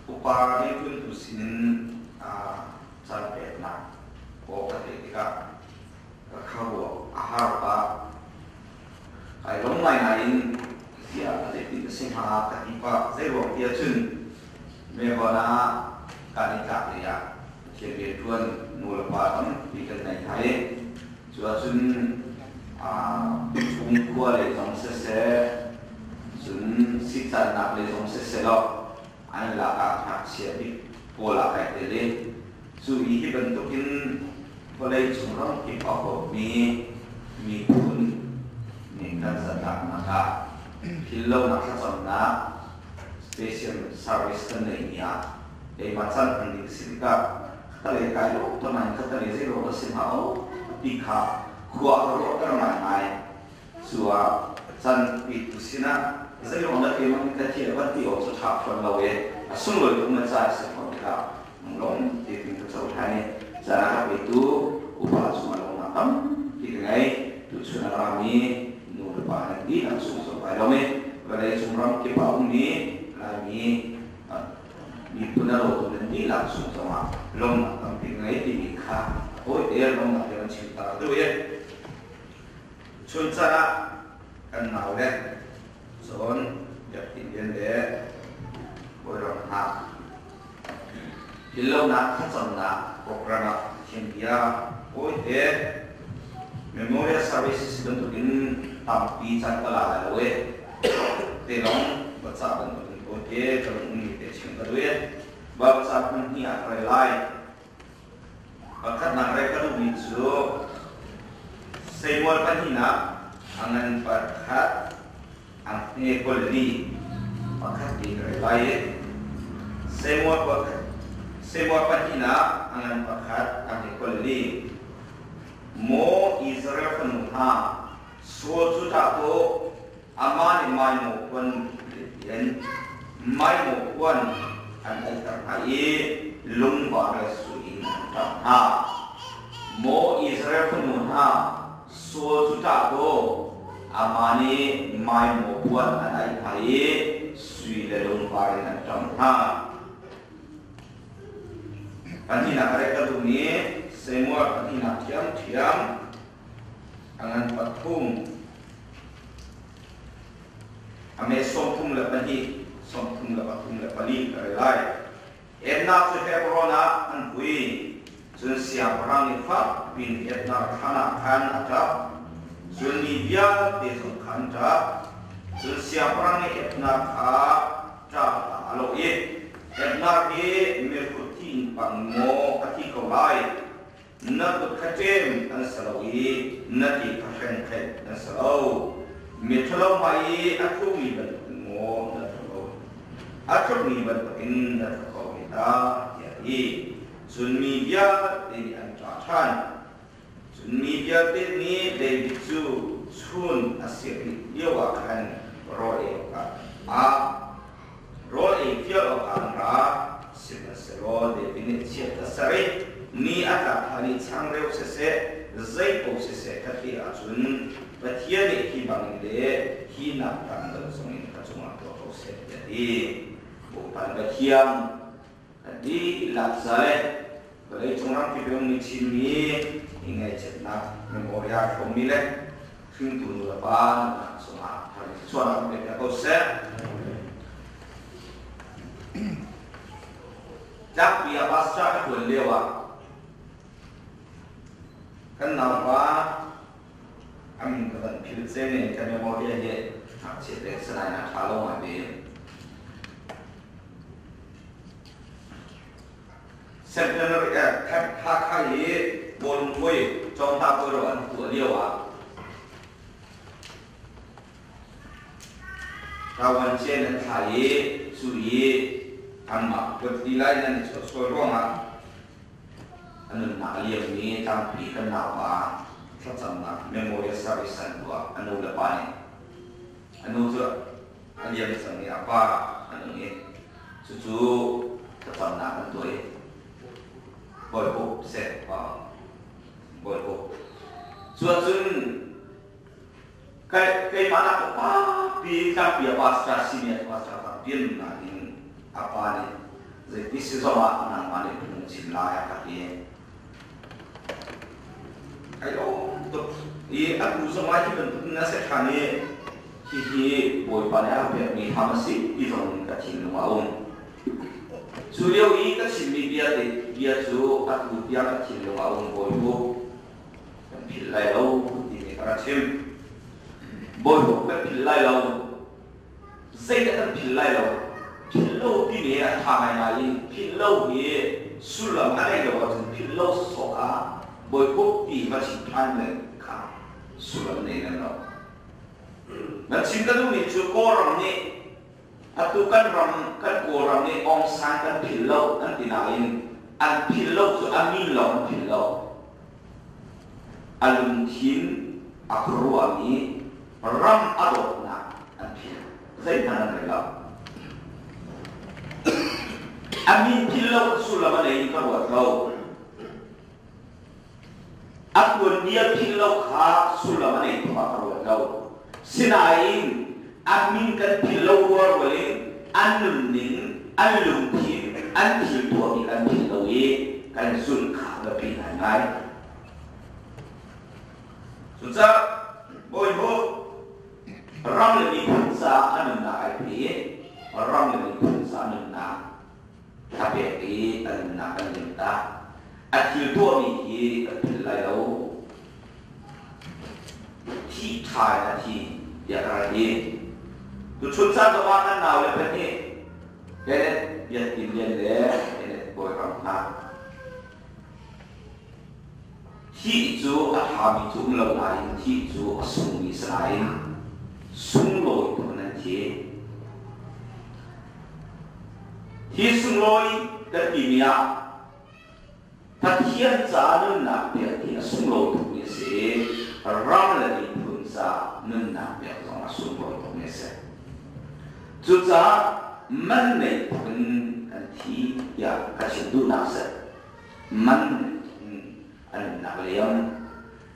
upa rianṭuantu sinin caan peknak aw ka theih tikah ka khuaruah a har pah. Kai lawm ngaingai in ziah a zeitin a si hnga ka ti pah. Zeiruang ti ahcun Melbourne ah kan i tlak lei ah Pathian rianṭuan nu le pa tampi kan ngei hna i cu ahcun chungkhua lei zong siseh, cun sicannak lei zong siseh law an lak ah ngakchia bik pawl ah kai tel i cu i hi bantukin vawlei cung ramkip a huapmi miphun nih kan zatlaknak ah philhlonak thlacamnak special service kan neihmi ah keimah caan hman ding si tikah khatalei kai lawm to nain khatalei zeiruang dah si hnga o ti kha khua ka ruahter ngaingai. Cu ah can pitu sinah zeiruang dah keimah nih ka thiah van ti awk cu ṭha fawn lo i a sunglawi tuk na ca si fawn tikah lung ti tin ka cohlan i caan a ka petu upa cungah lawmnak tampi ka ngei. Tuchun a rami nu le pa nan dihlak cung zong kai lawm i vawlei cung ram kip ah ummi Laimi miphun a rawtu nan dihlak cung zongah lawmnak tampi ka ngei timi kha tawite lawmnak he van chim ta ka duh i chun caan ah kan nau le Cun Biakinn lian le Bawiram hna philhlonak thlacamnak program ah Pathian bia tawite Memorial Services bantukin tampi caan ka la lai lo i te lawng va cah bantukin tawite ka lung ummi te chim ka duh i Bible ca hmun hnih ah ka rel lai. Pakhatnak rel ka duhmi cu Samuel pahnihnak a ngan pakhat a hme 24 pakhat ti ka rel lai i Samuel pahnihnak a ngan pakhat a hme 24. Maw Israel fanu hna, Saul cu ṭah tuah, amah nih maimaw puan in maimaw puan an aihter hna i lungvar le sui in an ṭamh hna. Maw Israel fanu hna, Saul cu ṭah tuah, Amah nih maimaw puan an aih hna i sui le lungvar in an ṭamh hna. Pahnihnak a rek ka duhmi Samuel pahnihnak ṭhiamṭhiam a ngan pathum a me 32, 33 le pali ka rel lai. Edna cu Hebron ah an vui. Cun siangpahrang nih fak piin Edna thlan ah khan a ṭap. Cun mi vialte zong kha an ṭap. Cun siangpahrang nih Edna kha ṭap hlah a lawh i, Edna hi mirhut thi in pang maw a thi ko lai? Na kut kha ṭem an si lo i na ti kha hrengkheih an si lo. Miṭhalo hmai i a ṭhumi bantukin maw na ṭhu ko? A ṭhumi bantukin na ṭhu ko ve ta, tiah a ti. Cun mi vialte nih an ṭah ṭhan. Cun mi vialte nih David cu chun a si rih lioah khan rawl ei awkah a rawl ei vial awkah an ra. Sihmanhsehlaw David nih chiat a ser i ni a tlak hlan i changreu siseh, zei paoh siseh ka ti ahcun Pathian nih hi bangin le hi nak tam deuh zongin ka cungah tuah ko seh, tiah a ti. Bawipa nih Pathian kan dihlak za le vawleicung ramkip i ummi Chinmi i ngaihchiatnak memorial hrawmmi le hringtu nu le pa nunnak cungah thar in thluachuahnak pek hna ko seh. Tlangpi ah pastor ka ṭuan lio ah kan naupa a min ka van philh cem i ka memory hi ngakchia pek sanain a ṭha lo ngai ve. Centenary Hakha i bawlung puai Cawngta puai ro an tuah lio ah Ṭawan cen an thla i cu i anmah kuat ti lai nan i chuahsual ruangah a nunnak a liammi tlangpi kan naupa thlacamnak memorial service an tuah. A nu le pa nih a nu cu a liam cang i a pa a nung i cucu thlacamnak an tuah i Bawipa seh Bawipa cu ahcun Keimah nak papi tlangpi a pastor senior pastor tampi an um nain a pa nih zeiti si zongah nangmah nih phung chim lai a ka ti. Ai lawm tuk i atu zongah hi bantuk in a si ṭhan i hihi Bawipa nih a ka pekmi ham a si ti zong in ka thinlung ah a um. Cu lio i ka chimmi bia te bia cu atu tiang ka thinlung ah a um Bawipa. Kan philh lai lo timi ka rak chim. Bawipa kan philh lai lo. Zeidah kan philh lai lo? Philh lo timi a ṭha ngaingai i philh lo hi sullam a ngei lo ahcun philh lo sawsawh kha Bawipa ti va chim ṭhan le kha sullam nei lem lo. Na chim ka duhmi cu Kawlram nih atu kan ram kan Kawlram nih Aung San kan philh lo an ti nain an philh lo cu a min lawng an philh lo. A lungthin a khuaruahmi ram a dawtnak an philh. Zeihmanh an rel lo. A min philh lo sullam a nei in ka ruat lo. A tuanbia philh lo kha sullam a nei tuk ah ka ruat lo. Sinain a min kan philh lo rualrual in an nunning, an lungthin, an thil tuahmi kan philh lo i kan zulh kha a biapi ngaingai. Cucaah Bawipa ram le miphun caah a nunnak ai pe i ram le miphun caah nunnak a pek i a nunnak kan lim ta. A thil tuahmi hi kan philh lai lo. Thih ṭha in a thi tiah ka rak ti. Tuchun caan zongah kan naule pahnih Kenneth Biak Tin Lian le Kenneth Bawi Ram hna thih cu a ṭhami cu um lo nain thih cu a sungmi si nain sunglawi tuk in an thi. Hi sunglawi kan timi ah Pathian caah nunnak pek hi a sunglawi tukmi a si i ram le miphun caah nunnak pek zong a sunglawi tukmi a si. Cucaah man nei tuk in kan thi tiah ka chim duhnak a si. Man nei tuk in a nunnak a liam.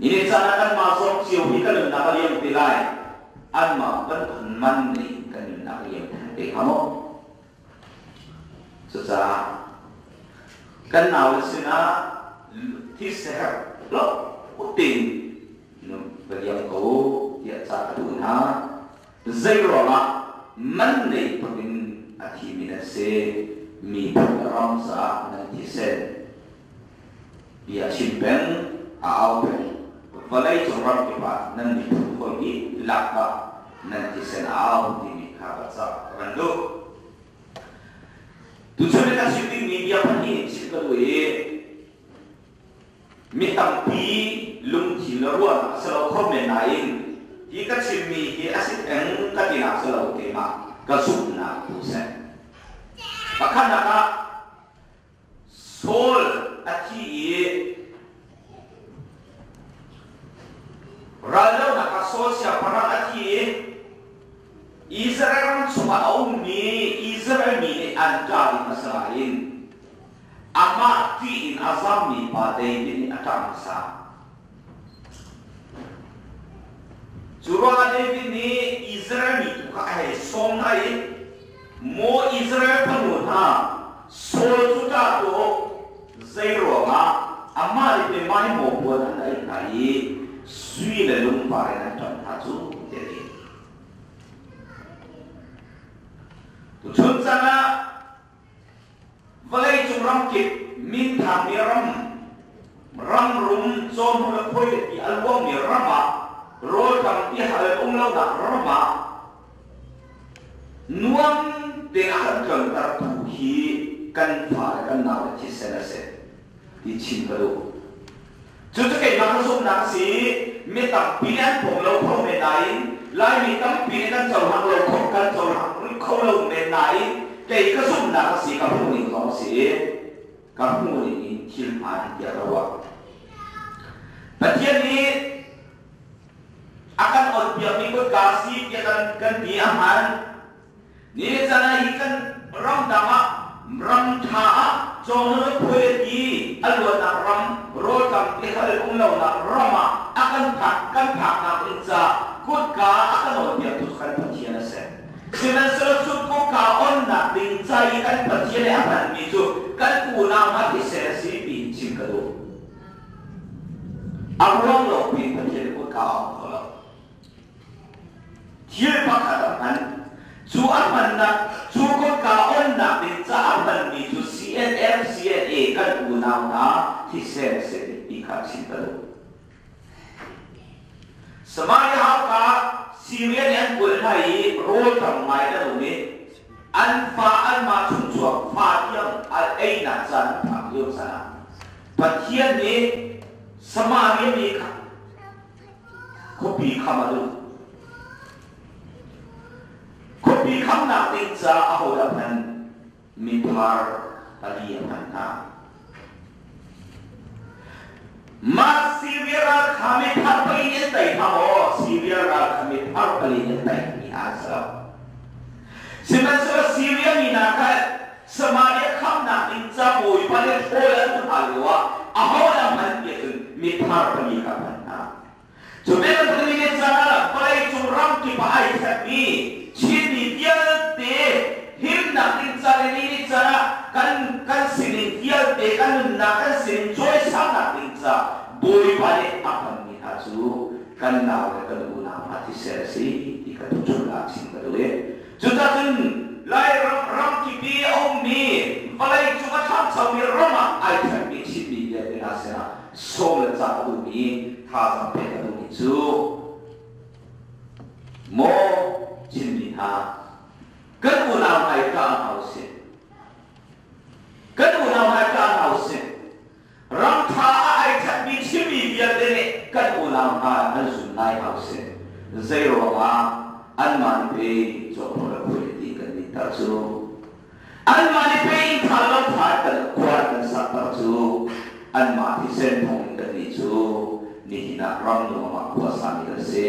Nihin caan ah kanmah zong cio hi kan nunnak a liam te lai. Anmah bantuk man nih kan nunnak liam theng te hnga maw? Cucaah kan naule sinah thise herh lo tein va liam ko tiah ca ka duh hna. Zei ruangah man nei tuk in a thimi nan si? Miphun ram caah nan thisen bia chim peng, a au peng. Vawlei cung ram kip ah nan miphun hawi dihlak ah nan thisen a au timi kha ka ca ka kan duh. Tuchun i ka chim dingmi bia pahnih in chim ka duh i mi tampi lungthin le ruahnak a si lo kho men nain hi ka chimmi hi a si theng ka tinak si lo, keimah ka zumhnak tu seh. Pakhatnak ah Saul a thi i raldohnak ah Saul siangpahrang a thi i Israel ram chungah a ummi Israel mi nih an ṭah ding a si nain amah ṭih in a zammi pa David nih a ṭah hmasa. Cu ruangah David nih Israel mi tu kha a hei sawm hna i, "Maw Israel fanu hna, Saul cu ṭah tuah u, zei ruangah amah nih pei mah hi maw puan an aih hna i sui le lungvar in an ṭamh hna cu," tiah a ti. Tuchun caan ah Vawleicung ramkip minthangmi ram, ram rum cawhnu le khuai le ti a luangmi ram ah rawlṭam tihal um lonak ram ah nuam tein a kan tlontertu hi kan fale kan naule thisen a si ti chim ka duh. Cucu keimah ka zumhnak a si. Mi tampi nih an pom lo kho men nain Laimi tampi nih kan cohlang lo kho kan cohlang rih kho lo men nain kei ka zumhnak a si, ka hmuhning zong a si i ka hmuhning in thil hmaan tiah ka ruah. Pathian nih a kan onpiakmi kutka a si tiah kan ti a hmaan. Ni caan ah hi kan ramdang ah ram ṭha ah cawhnun phuai ti a luatnak ram rawlṭam tihal um lonak ram ah a kan phak kan phaknak ding ca kutka a kan awnpiaktu cu kan Pathian a si. Sihmanhsehlaw cu kutka onnak ding ca i kan Pathian i a hmanmi cu kan unau hna thisen a si tiin chim ka duh. A ruang lo piin Pathian i kutka a ong kho lo. Thil pakhat a hman. Cu a hmannak, cu kutka onnak ding ca a hmanmi cu CNF, CNA kan unau hna thisen a si ti kha chim ka duh. Samaria hauka Syria nih an kulh hna i rawl tam ngai an um i an fa anmah chungchuak fa tiang al einak caan an phak lio caan ah Pathian nih Samaria mi kha Khuapi kham a duh. Khuapi khamnak ding caah ahodah hman miphar pali a hman hna. Mah Syria ral kha miphar pali nih an tei hna maw? Syria ral kha miphar pali nih an tei mi hna an si lo. Sihmanhsehlaw Syria mi hna kha Samaria khamnak ding ca Bawipa nih thawl an hna lioah ahodah hman ti ahcun mithar pali kha hman hna. Cu bantuk nih caan ah vawleicung ram kip ah ai thenmi Chinmi vialte himnak ding ca le ni nih caan ah kan kan sining vialte kan nunnak kan sining cawisangnak ding ca Bawipa nih a hmanmi hna cu kan nau le kan unau hna thisen a si ti kha tuchun ah chim ka duh i Cucacun Lairam ramkip i a ummi vawleicung a ṭhangchomi ram ah ai thenmi Chinmi vialte hna sinah sawm le cah a duhmi thazaang pek a duhmi cu maw Chinmi hna kan unau hna i ṭah hna usih. Kan unau hna i ṭah hna usih. Ram ṭha ah ai ṭhatmi Chinmi vialte nih kan unau hna an zun lai hna usih. Zei ruangah anmah nih pei cawhrawl le phui ti kan dinter cu? Anmah nih pei inn ṭha lo ṭha kan khua kan sakter cu? Anmah thisen thawng in kannih cu nihin ah ram nuam ah khua sami kan si.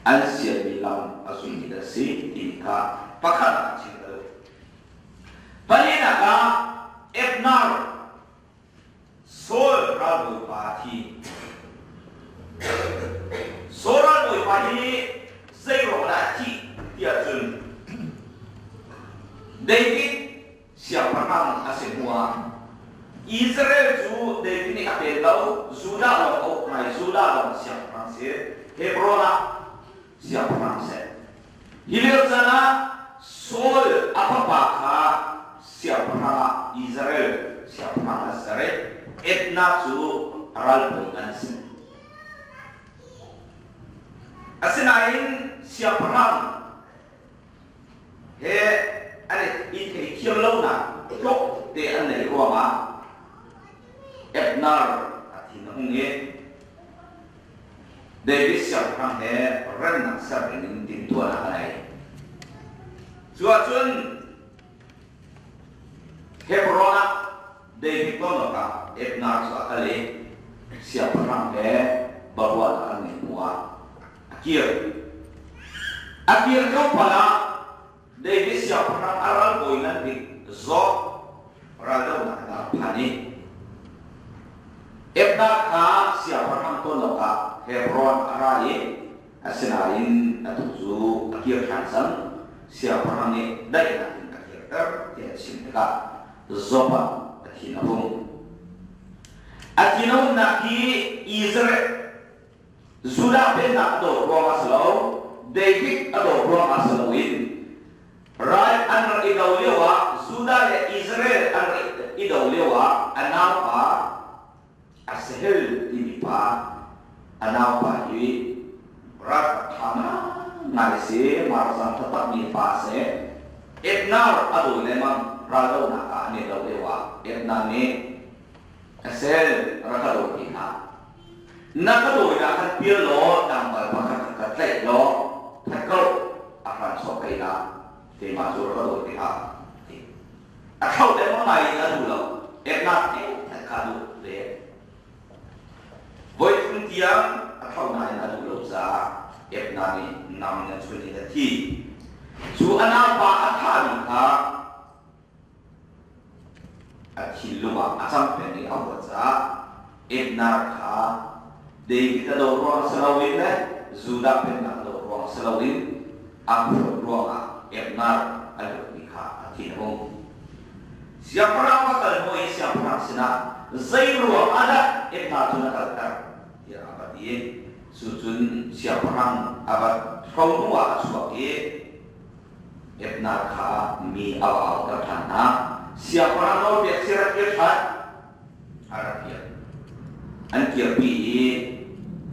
An sialmi lam a zulmi kan si timi kha pakhat ah chim ka duh. Palinak ah Ebner Saul ralbawipa a thi. Saul ralbawipa hi Zei ruang dah a thih ti ahcun David siangpahrang a si hnuah Israel cu David nih a pen lo, Judah lawng a uk hna i Judah lawng siangpahrang si, Hebron ah siangpahrang si. Hi lio caan ah Saul a fapa kha siangpahrang ah Israel siangpahrang a ser i Edna cu ralbawi an si. Asinain siangpahrang he an i theithiam lonak tlok te an neih ruangah Abner a thin a hung i David siangpahrang he remnak ser dingin timhtuahnak a ngei. Cu ahcun Hebron ah David ton awkah Abner cu a kal i siangpahrang he biaruahnak an ngeih hnuah a kir. A kir tlawmpal ah David siangpahrang a ralbawi ngan bik Joab raldohnak in a rak phan i Abner kha siangpahrang ton awkah Hebron a ra i asinain atu cu a kir ṭhan cang. Siangpahrang nih daihnak in a kirter tiah a chim tikah Joab ah a thin a hung. A thin a hunnak hi Israel Judah pennak a dawt ruangah si lo, David a dawt ruangah si loin ral an rak i do lioah Judah le Israel an rak i do lioah a naupa Asahel timi pa a naupa hi ralkap ṭha ngai si, marzang taktakmi pa a si. Abner a dawi lengmang raldohnak ah an i do lioah Abner nih Asahel rak ka dawi ti hlah. Na ka dawinak khan pial law nangmal pakhat kha ka tlaih law that ko a hran sawh kai la keimah cu rak ka dawi ti hlah ti. A thlauh lengmang nain a duh lo. Eknak te that kha a duh ve. Voi thum tiang a thlauh nain a duh lo caah Ebna nih nam in a chun in a thi. Cu a naupa a thahmi kha a thinlung ah a cam peng i a huat caah Ebner kha David a doh ruang si loin le Judah pennak a doh ruang si loin a huat ruangah Ebner a luatmi kha a thin a hung. Siangpahrang va kal hnu i siangpahrang sinah zei ruang ah dah Ebner cu na kalter tiah a va ti. Cucun siangpahrang a va hro hnu ah a chuak i Ebner kha mi a va auter ṭhan hna. Siangpahrang nawlpek si rak kir ṭhan. A rak kir. An kirpi i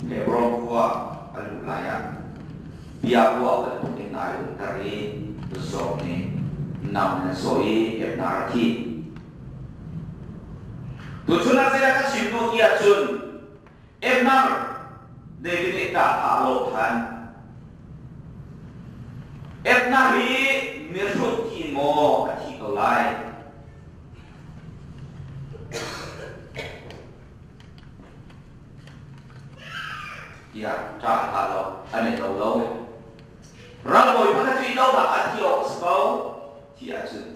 Hebron khua a luh lai ah bia ruah bantuk in ai umter i Job nih nam in a sawh i Ebner a thi. Tuchun ah zeidah ka chim duh ti ahcun Ebner David nih ṭah a lawh ṭhan. Ebner hi mihrut thi maw a thi ko lai? Tiah ṭah hlah law an i do lo. Ralbawi pakhat cu i donak a thi awk a si ko ti ahcun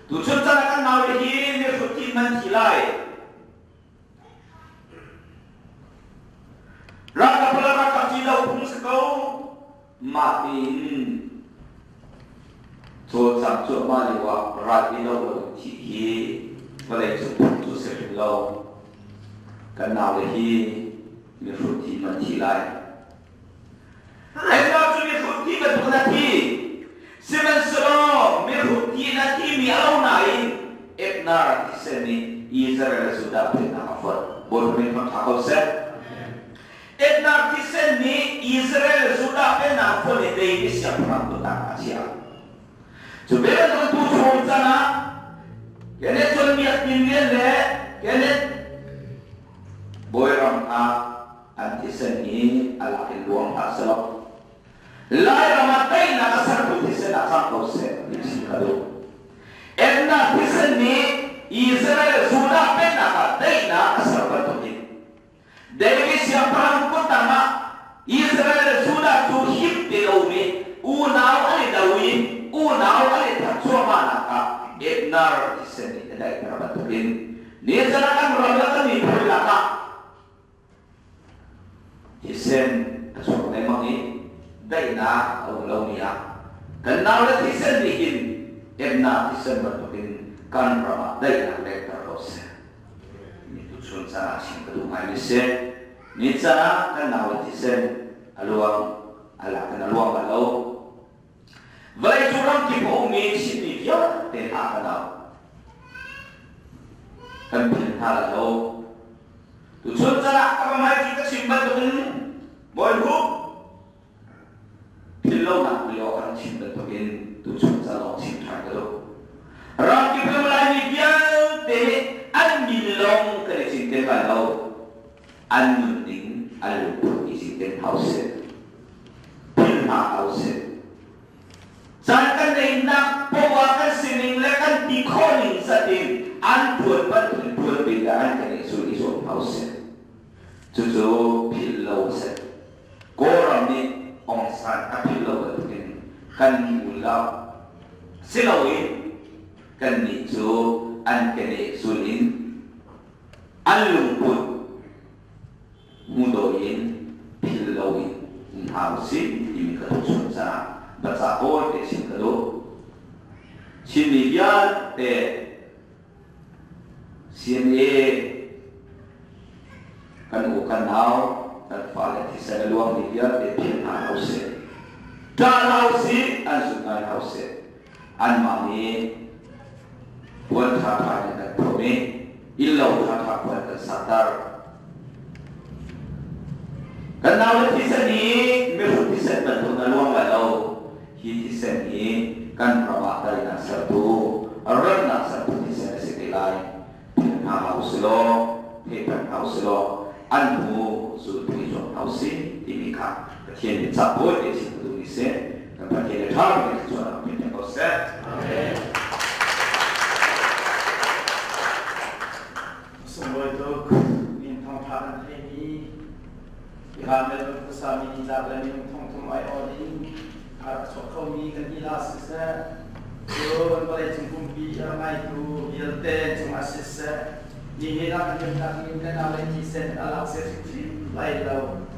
tuchun caan ah kan naule hi mihrut thi man thi lai. Ralkap le ralkap ci lo phung si ko. Mah tiin cawlcang cuahmah lio ah ral i lo lo thih hi vawlei cung phung cu si hrim lo. Kan naule hi mihrut thi man thi lai. Ai cu mihrut thi bantuk na thi. Sihmanhsehlaw mihrut thi na thimi a lo nain Ebner thisen nih Israel le Judah pennak a fonh. Bawipa min thangṭha ko seh. Ebner thisen nih Israel Judah pennak fonh i David siangpahrang kutah a chiah. Cu bantuk tu chung can ah Kenneth Cun Biak Tin Lian le Kenneth Bawiram hna an thisen hi a lak in luang hlah selaw Lairam ah teinak a sertu thisen ah cang ko seh ti chim ka duh. Ennak thisen nih Israel Judah pennak ah teinak a ser bantukin David siangpahrang kuttang ah Israel Judah cu him ti lomi unau an i do i unau an i that cuahmahnak ah Ebner thisen nih a daihter bantukin ni zan ah kan ram le kan miphun lakah thisen a chuak lengmang i daih. Daihnak a um lomi ah kan nau le thisen nih hin emnak thisen bantukin kan ram ah daihnak lengter ko seh. Mi tuchun caan ah chim ka duh ngaimi si. Ni caan ah kan nau le thisen a luang a lak in a luang bal lo. Vawleicung ramkip a ummi Chinmi vialte hna kan au. Kan philh hna lai lo. Tuchun caan ah ka hmai ka chim bantukin Bawi Hup philhlonak lio kan chim bantukin tuchun caan lawng chim ṭhan ka duh. Ramkip ram Laimi vialte nih an min lawng kan i cinken lai lo. An nunning an lungput i cinken hau sih. Philh hna hau sih. Caan kan neihnak poah kan sining le kan ti khawh ning zat in an tuan bantukin tuan ve le an kan i zul i zuam hau sih. Cucu philh lo a si. Kawlram nih Aung San a philh lo bantukin kan nih lo. Siloin kannih cu an keneh zul in an lungput hmudawi in philh loin um hna usih timi ka duh chung caah baca kawl te chim ka duh. Chinmi vialte CNA kan u kan nau kan fale thisen a luangmi vialte philh hna hlah usih. Ṭah hlah usih, an zut ngai hlah usih. Anmah nih puan ṭhaṭha in kan thuam i innlo ṭhaṭha puan kan sakter. Kan naule thisen hi mihrut thisen bantuk a luang lai lo. Hi thisen hi kan ram ah daihnak sertu, remnak sertu thisen a si te lai. Philh hna hlah usih law, theihter hna usih law, an hnu zultu i zuam hna usih timi kha Pathian nih capawi te chim ka duhmi si. Kan Pathian le ṭha tein thluachuahnak pe piak ko seh.
Amen. Sunglawi tuk in thawngṭha kan theimi Iran Melbourne khuasa mi nitlak le minung thongthum aiawh in a rak chuak khomi kan ila siseh, cun vawleicung pumpi a rak ngaitu vialte cungah siseh, nihin ah kan biaknak in kan le thisen a lak se hrimhrim lai lo.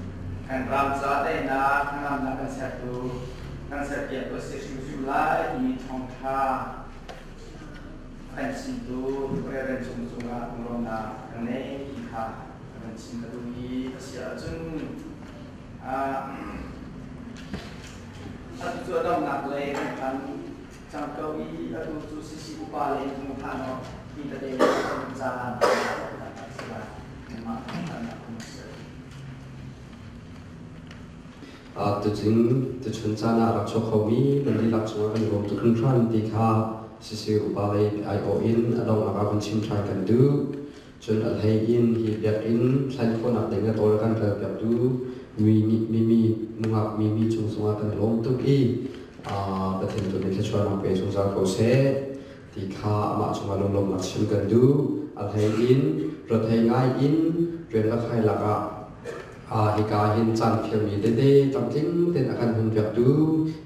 Kan ram ca daihnak hnangamnak kan sertu kan serpiaktu a si hrimhrim lai timi thawngṭha kan chimtu Reverend Cung cungah lunglawmhnak kan ngei ti kha kan chim ka duh i a si ahcun atu cu a donghnak lei kan phan cang ko i atu cu sisi upa lei hmu hlan awk mi tete caan si lai mah
Tuchin tuchun caan ah rak chuak khomi nan dihlak cungah kan i lawm tuk hringhran ti kha sisi upa lei aiawh in a donghnak ah vun chim ṭhan kan duh. Cun a hlei in hi biakinn thlen khawhnak ding a tawl kan relpiaktu mi mi nungak mi mi cung zongah kan i lawm tuk i Pathian tu nih thluachuahnak pe zungzal ko seh ti kha amah cungah lunglawmhnak chim kan duh. A hlei in rethei ngai in rian le khai lakah hika hin caan fialmi tete tlamtling tein a kan hunpiaktu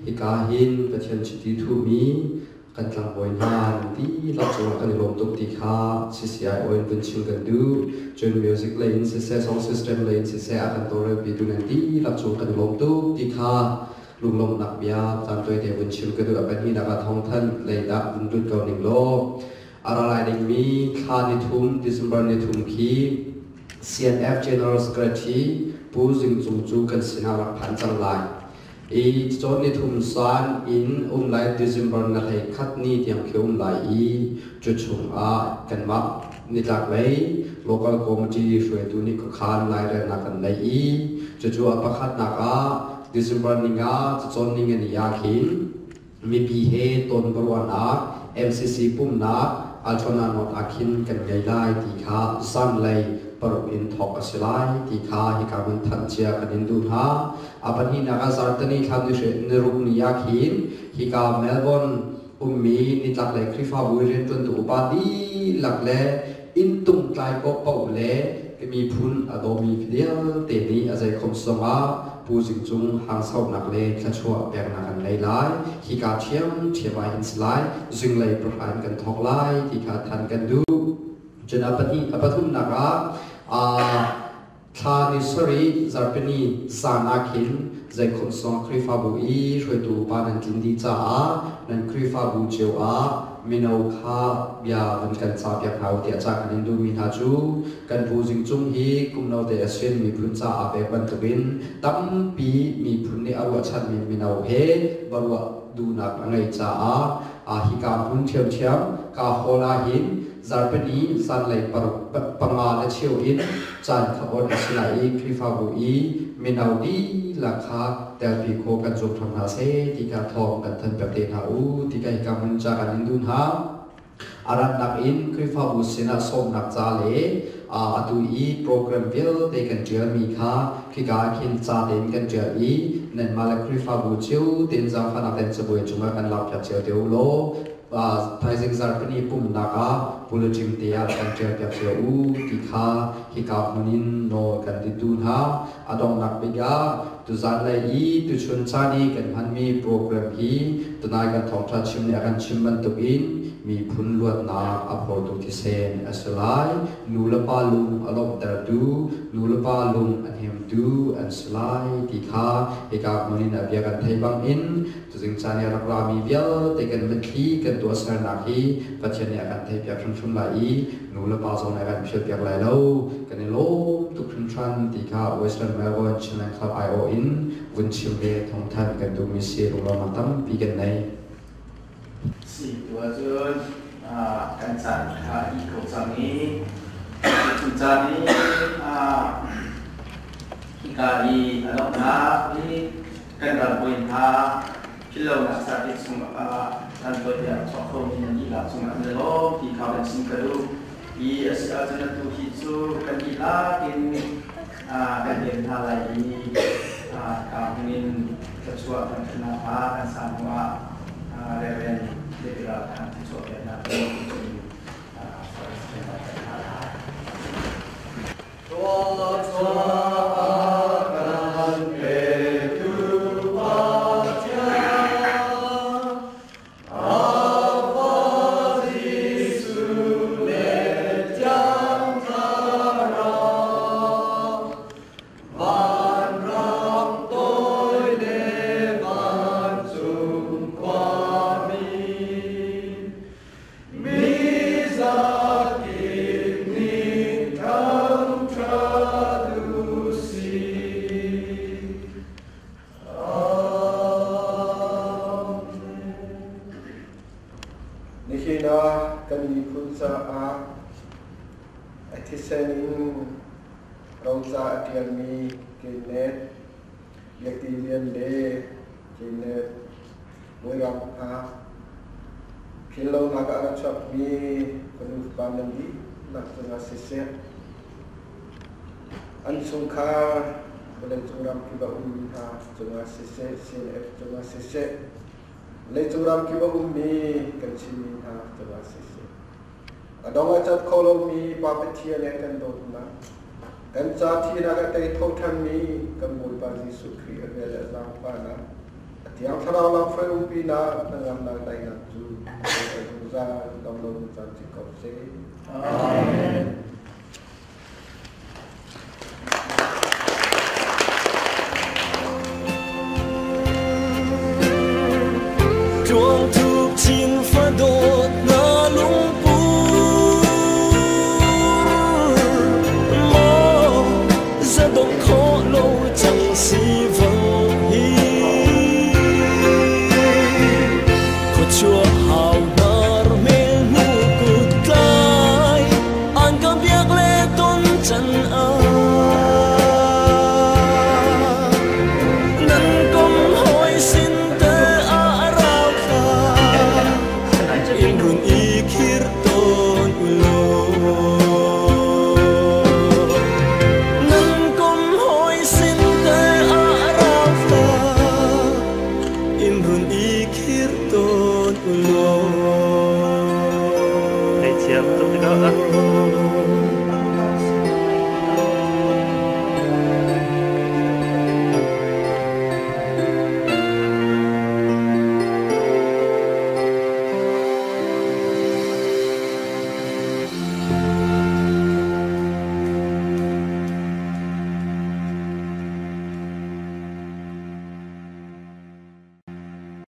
hika hin Pathian chiti thuhmi kan tlangbawi hna nan dihlak cungah kan i lawm tuk ti kha CCIO in vun chim kan duh. Cun music lei in siseh, song system lei in siseh a kan tawlrelpitu nan dihlak cung kan i lawm tuk ti kha lunglawmhnak bia caan tawite vun chim ka duh. A pahnihnak ah thawngthanh lei dah vun lut ko ning law a ra lai dingmi thla ni thum December ni thum khi CNF General Secretary Pu Zing Cung cu kan sinah rak phan cang lai. I cawn ni thum san in um lai December na hlei khat ni tiang khi um lai i cu chungah kanmah nitlak lei local committee hruaitu nih khuakhan lairelnak kan nei i cucu a pakhatnak ah December ni nga cacawn ni nga ni ah khin mipi he ton biaruahnak MCC pumhnak Altona North ah khin kan ngei lai ti kha zanlei paruk in thawk a si lai ti kha hika hmun thanh cia kan in duh hna. A pahnihnak ah zarhteni thla ni ruk ni ah khin hika Melbourne ummi nitlaklei Khrihfabu rianṭuantu upa dihlak le inntung tlai ko paoh le miphun a dawmi vialte nih a zeikhom zongah Pu Zing Cung hangsonak le thluachuah peknak an ngei lai. Hika ṭhiamṭhiam ah hin si lai, zinglei pahra in kan thawk lai ti kha than kan duh. Cun a pahnih a pathumnak ah
Thla ni sarih zarhpini zan ah khin zeikhom sawng Khrihfabu i hruaitu upa nan tlin dih caah nan Khrihfabu cio ah mino kha bia van kan cahpiak hna u tiah ca kan in duhmi hna cu kan Pu Zing Cung hi kum note a sin miphun ca aa pek bantukin tampi miphun nih a ruahchanmi mino he baruah duhnak a ngeih caah hika hmun ṭhiamṭhiam ka hall ah hin zarhpini zanlei paruk panga le cheu in caan kha on a si lai i Khrihfabu i mino dihlak kha telpi khawh kan zuam hram hna seh ti kha thawng kan thanh piak te hna u ti kha hika hmun ca kan in duh hna. A rannak in Khrihfabu sinah sawmnak ca le atu i program vialte kan ṭialmi kha khika ah khin ca tein kan ṭial i nanmah le Khrihfabu cio tein zaangfahnak tein cabuai cungah kan lakpiak cio te u law thaizing zarhpini pumhnak ah bulletin te ah kan ṭialpiak cio u ti kha hika hmun in nawl kan ti tu hna. A donghnak bik ah tuzanlei i tuchun caan i kan hmanmi program hi tunai kan thawngṭha chim nih a kan chim bantukin miphun luatnak a phortu thisen a si lai. Nu le pa lung a lawmhtertu, nu le pa lung a hnemtu an si lai ti kha hika hmun in a bia kan theih bangin tuzing caan i a rak rami vialte kan mitthli kan tuahsernak hi Pathian nih a kan theihpiak hrimhrim lai i nu le pa zong nih a kan philpiak lai lo. Kan i lawm tuk hringhran ti kha Western Melbourne Chinland Club aiawh in vun chim le thawngthanh kan duhmi si lunglawmnak tampi kan nei.
Si tu ahcun kan caan kha i ko cang i cu caan i hika i a donghnak i kan ram hawi hna philhlonak cerhti chung ah kan tuah tiah chuak khomi nan dihlak cungah nan i lawm ti kha kan chim ka duh. I a si ahcun atu hi cu kan dihlak in kan len hna lai i ka hmun in thluachuah kan hmuh nakhnga kan sang hnu ah Reverend David Ralthang thluachuah peknak cu kan hna lai.
Nihin ah kan miphun caah a thisen in roca a ṭialmi Kenneth Biakti Lian le Kenneth Bawiram hna philhlonak ah a ra chuakmi ka nufa nan dihlak cungah siseh, an chungkhar vawleicung ramkip a ummi hna cungah siseh, CNF cungah siseh, vawleicung ramkip a ummi kan Chinmi hna cungah siseh, a dong a cat kho lomi Pa Pathian he kan dawtnak, kan ca thinak a tei tho ṭhanmi kan Bawipa Jesuh Khrih a vel le a zaangfahnak, A Thiang Thlarau lamhruai umpinak hnangamnak daihnak cu a zungzal dong lo caan ci ko seh.
Amen. Tuang thuk chin fa dawt na lungpur maw zadong khawh lo cang si vang hi khuachuah hau hnar mel hnu kut tlai an ka biak le ton can ah nan kom hoi sin te a rau thla in run i khir ton u law nan kom hoi sin te a rau thla in run i khir ton u law
Ngaihthiam tuk tikah.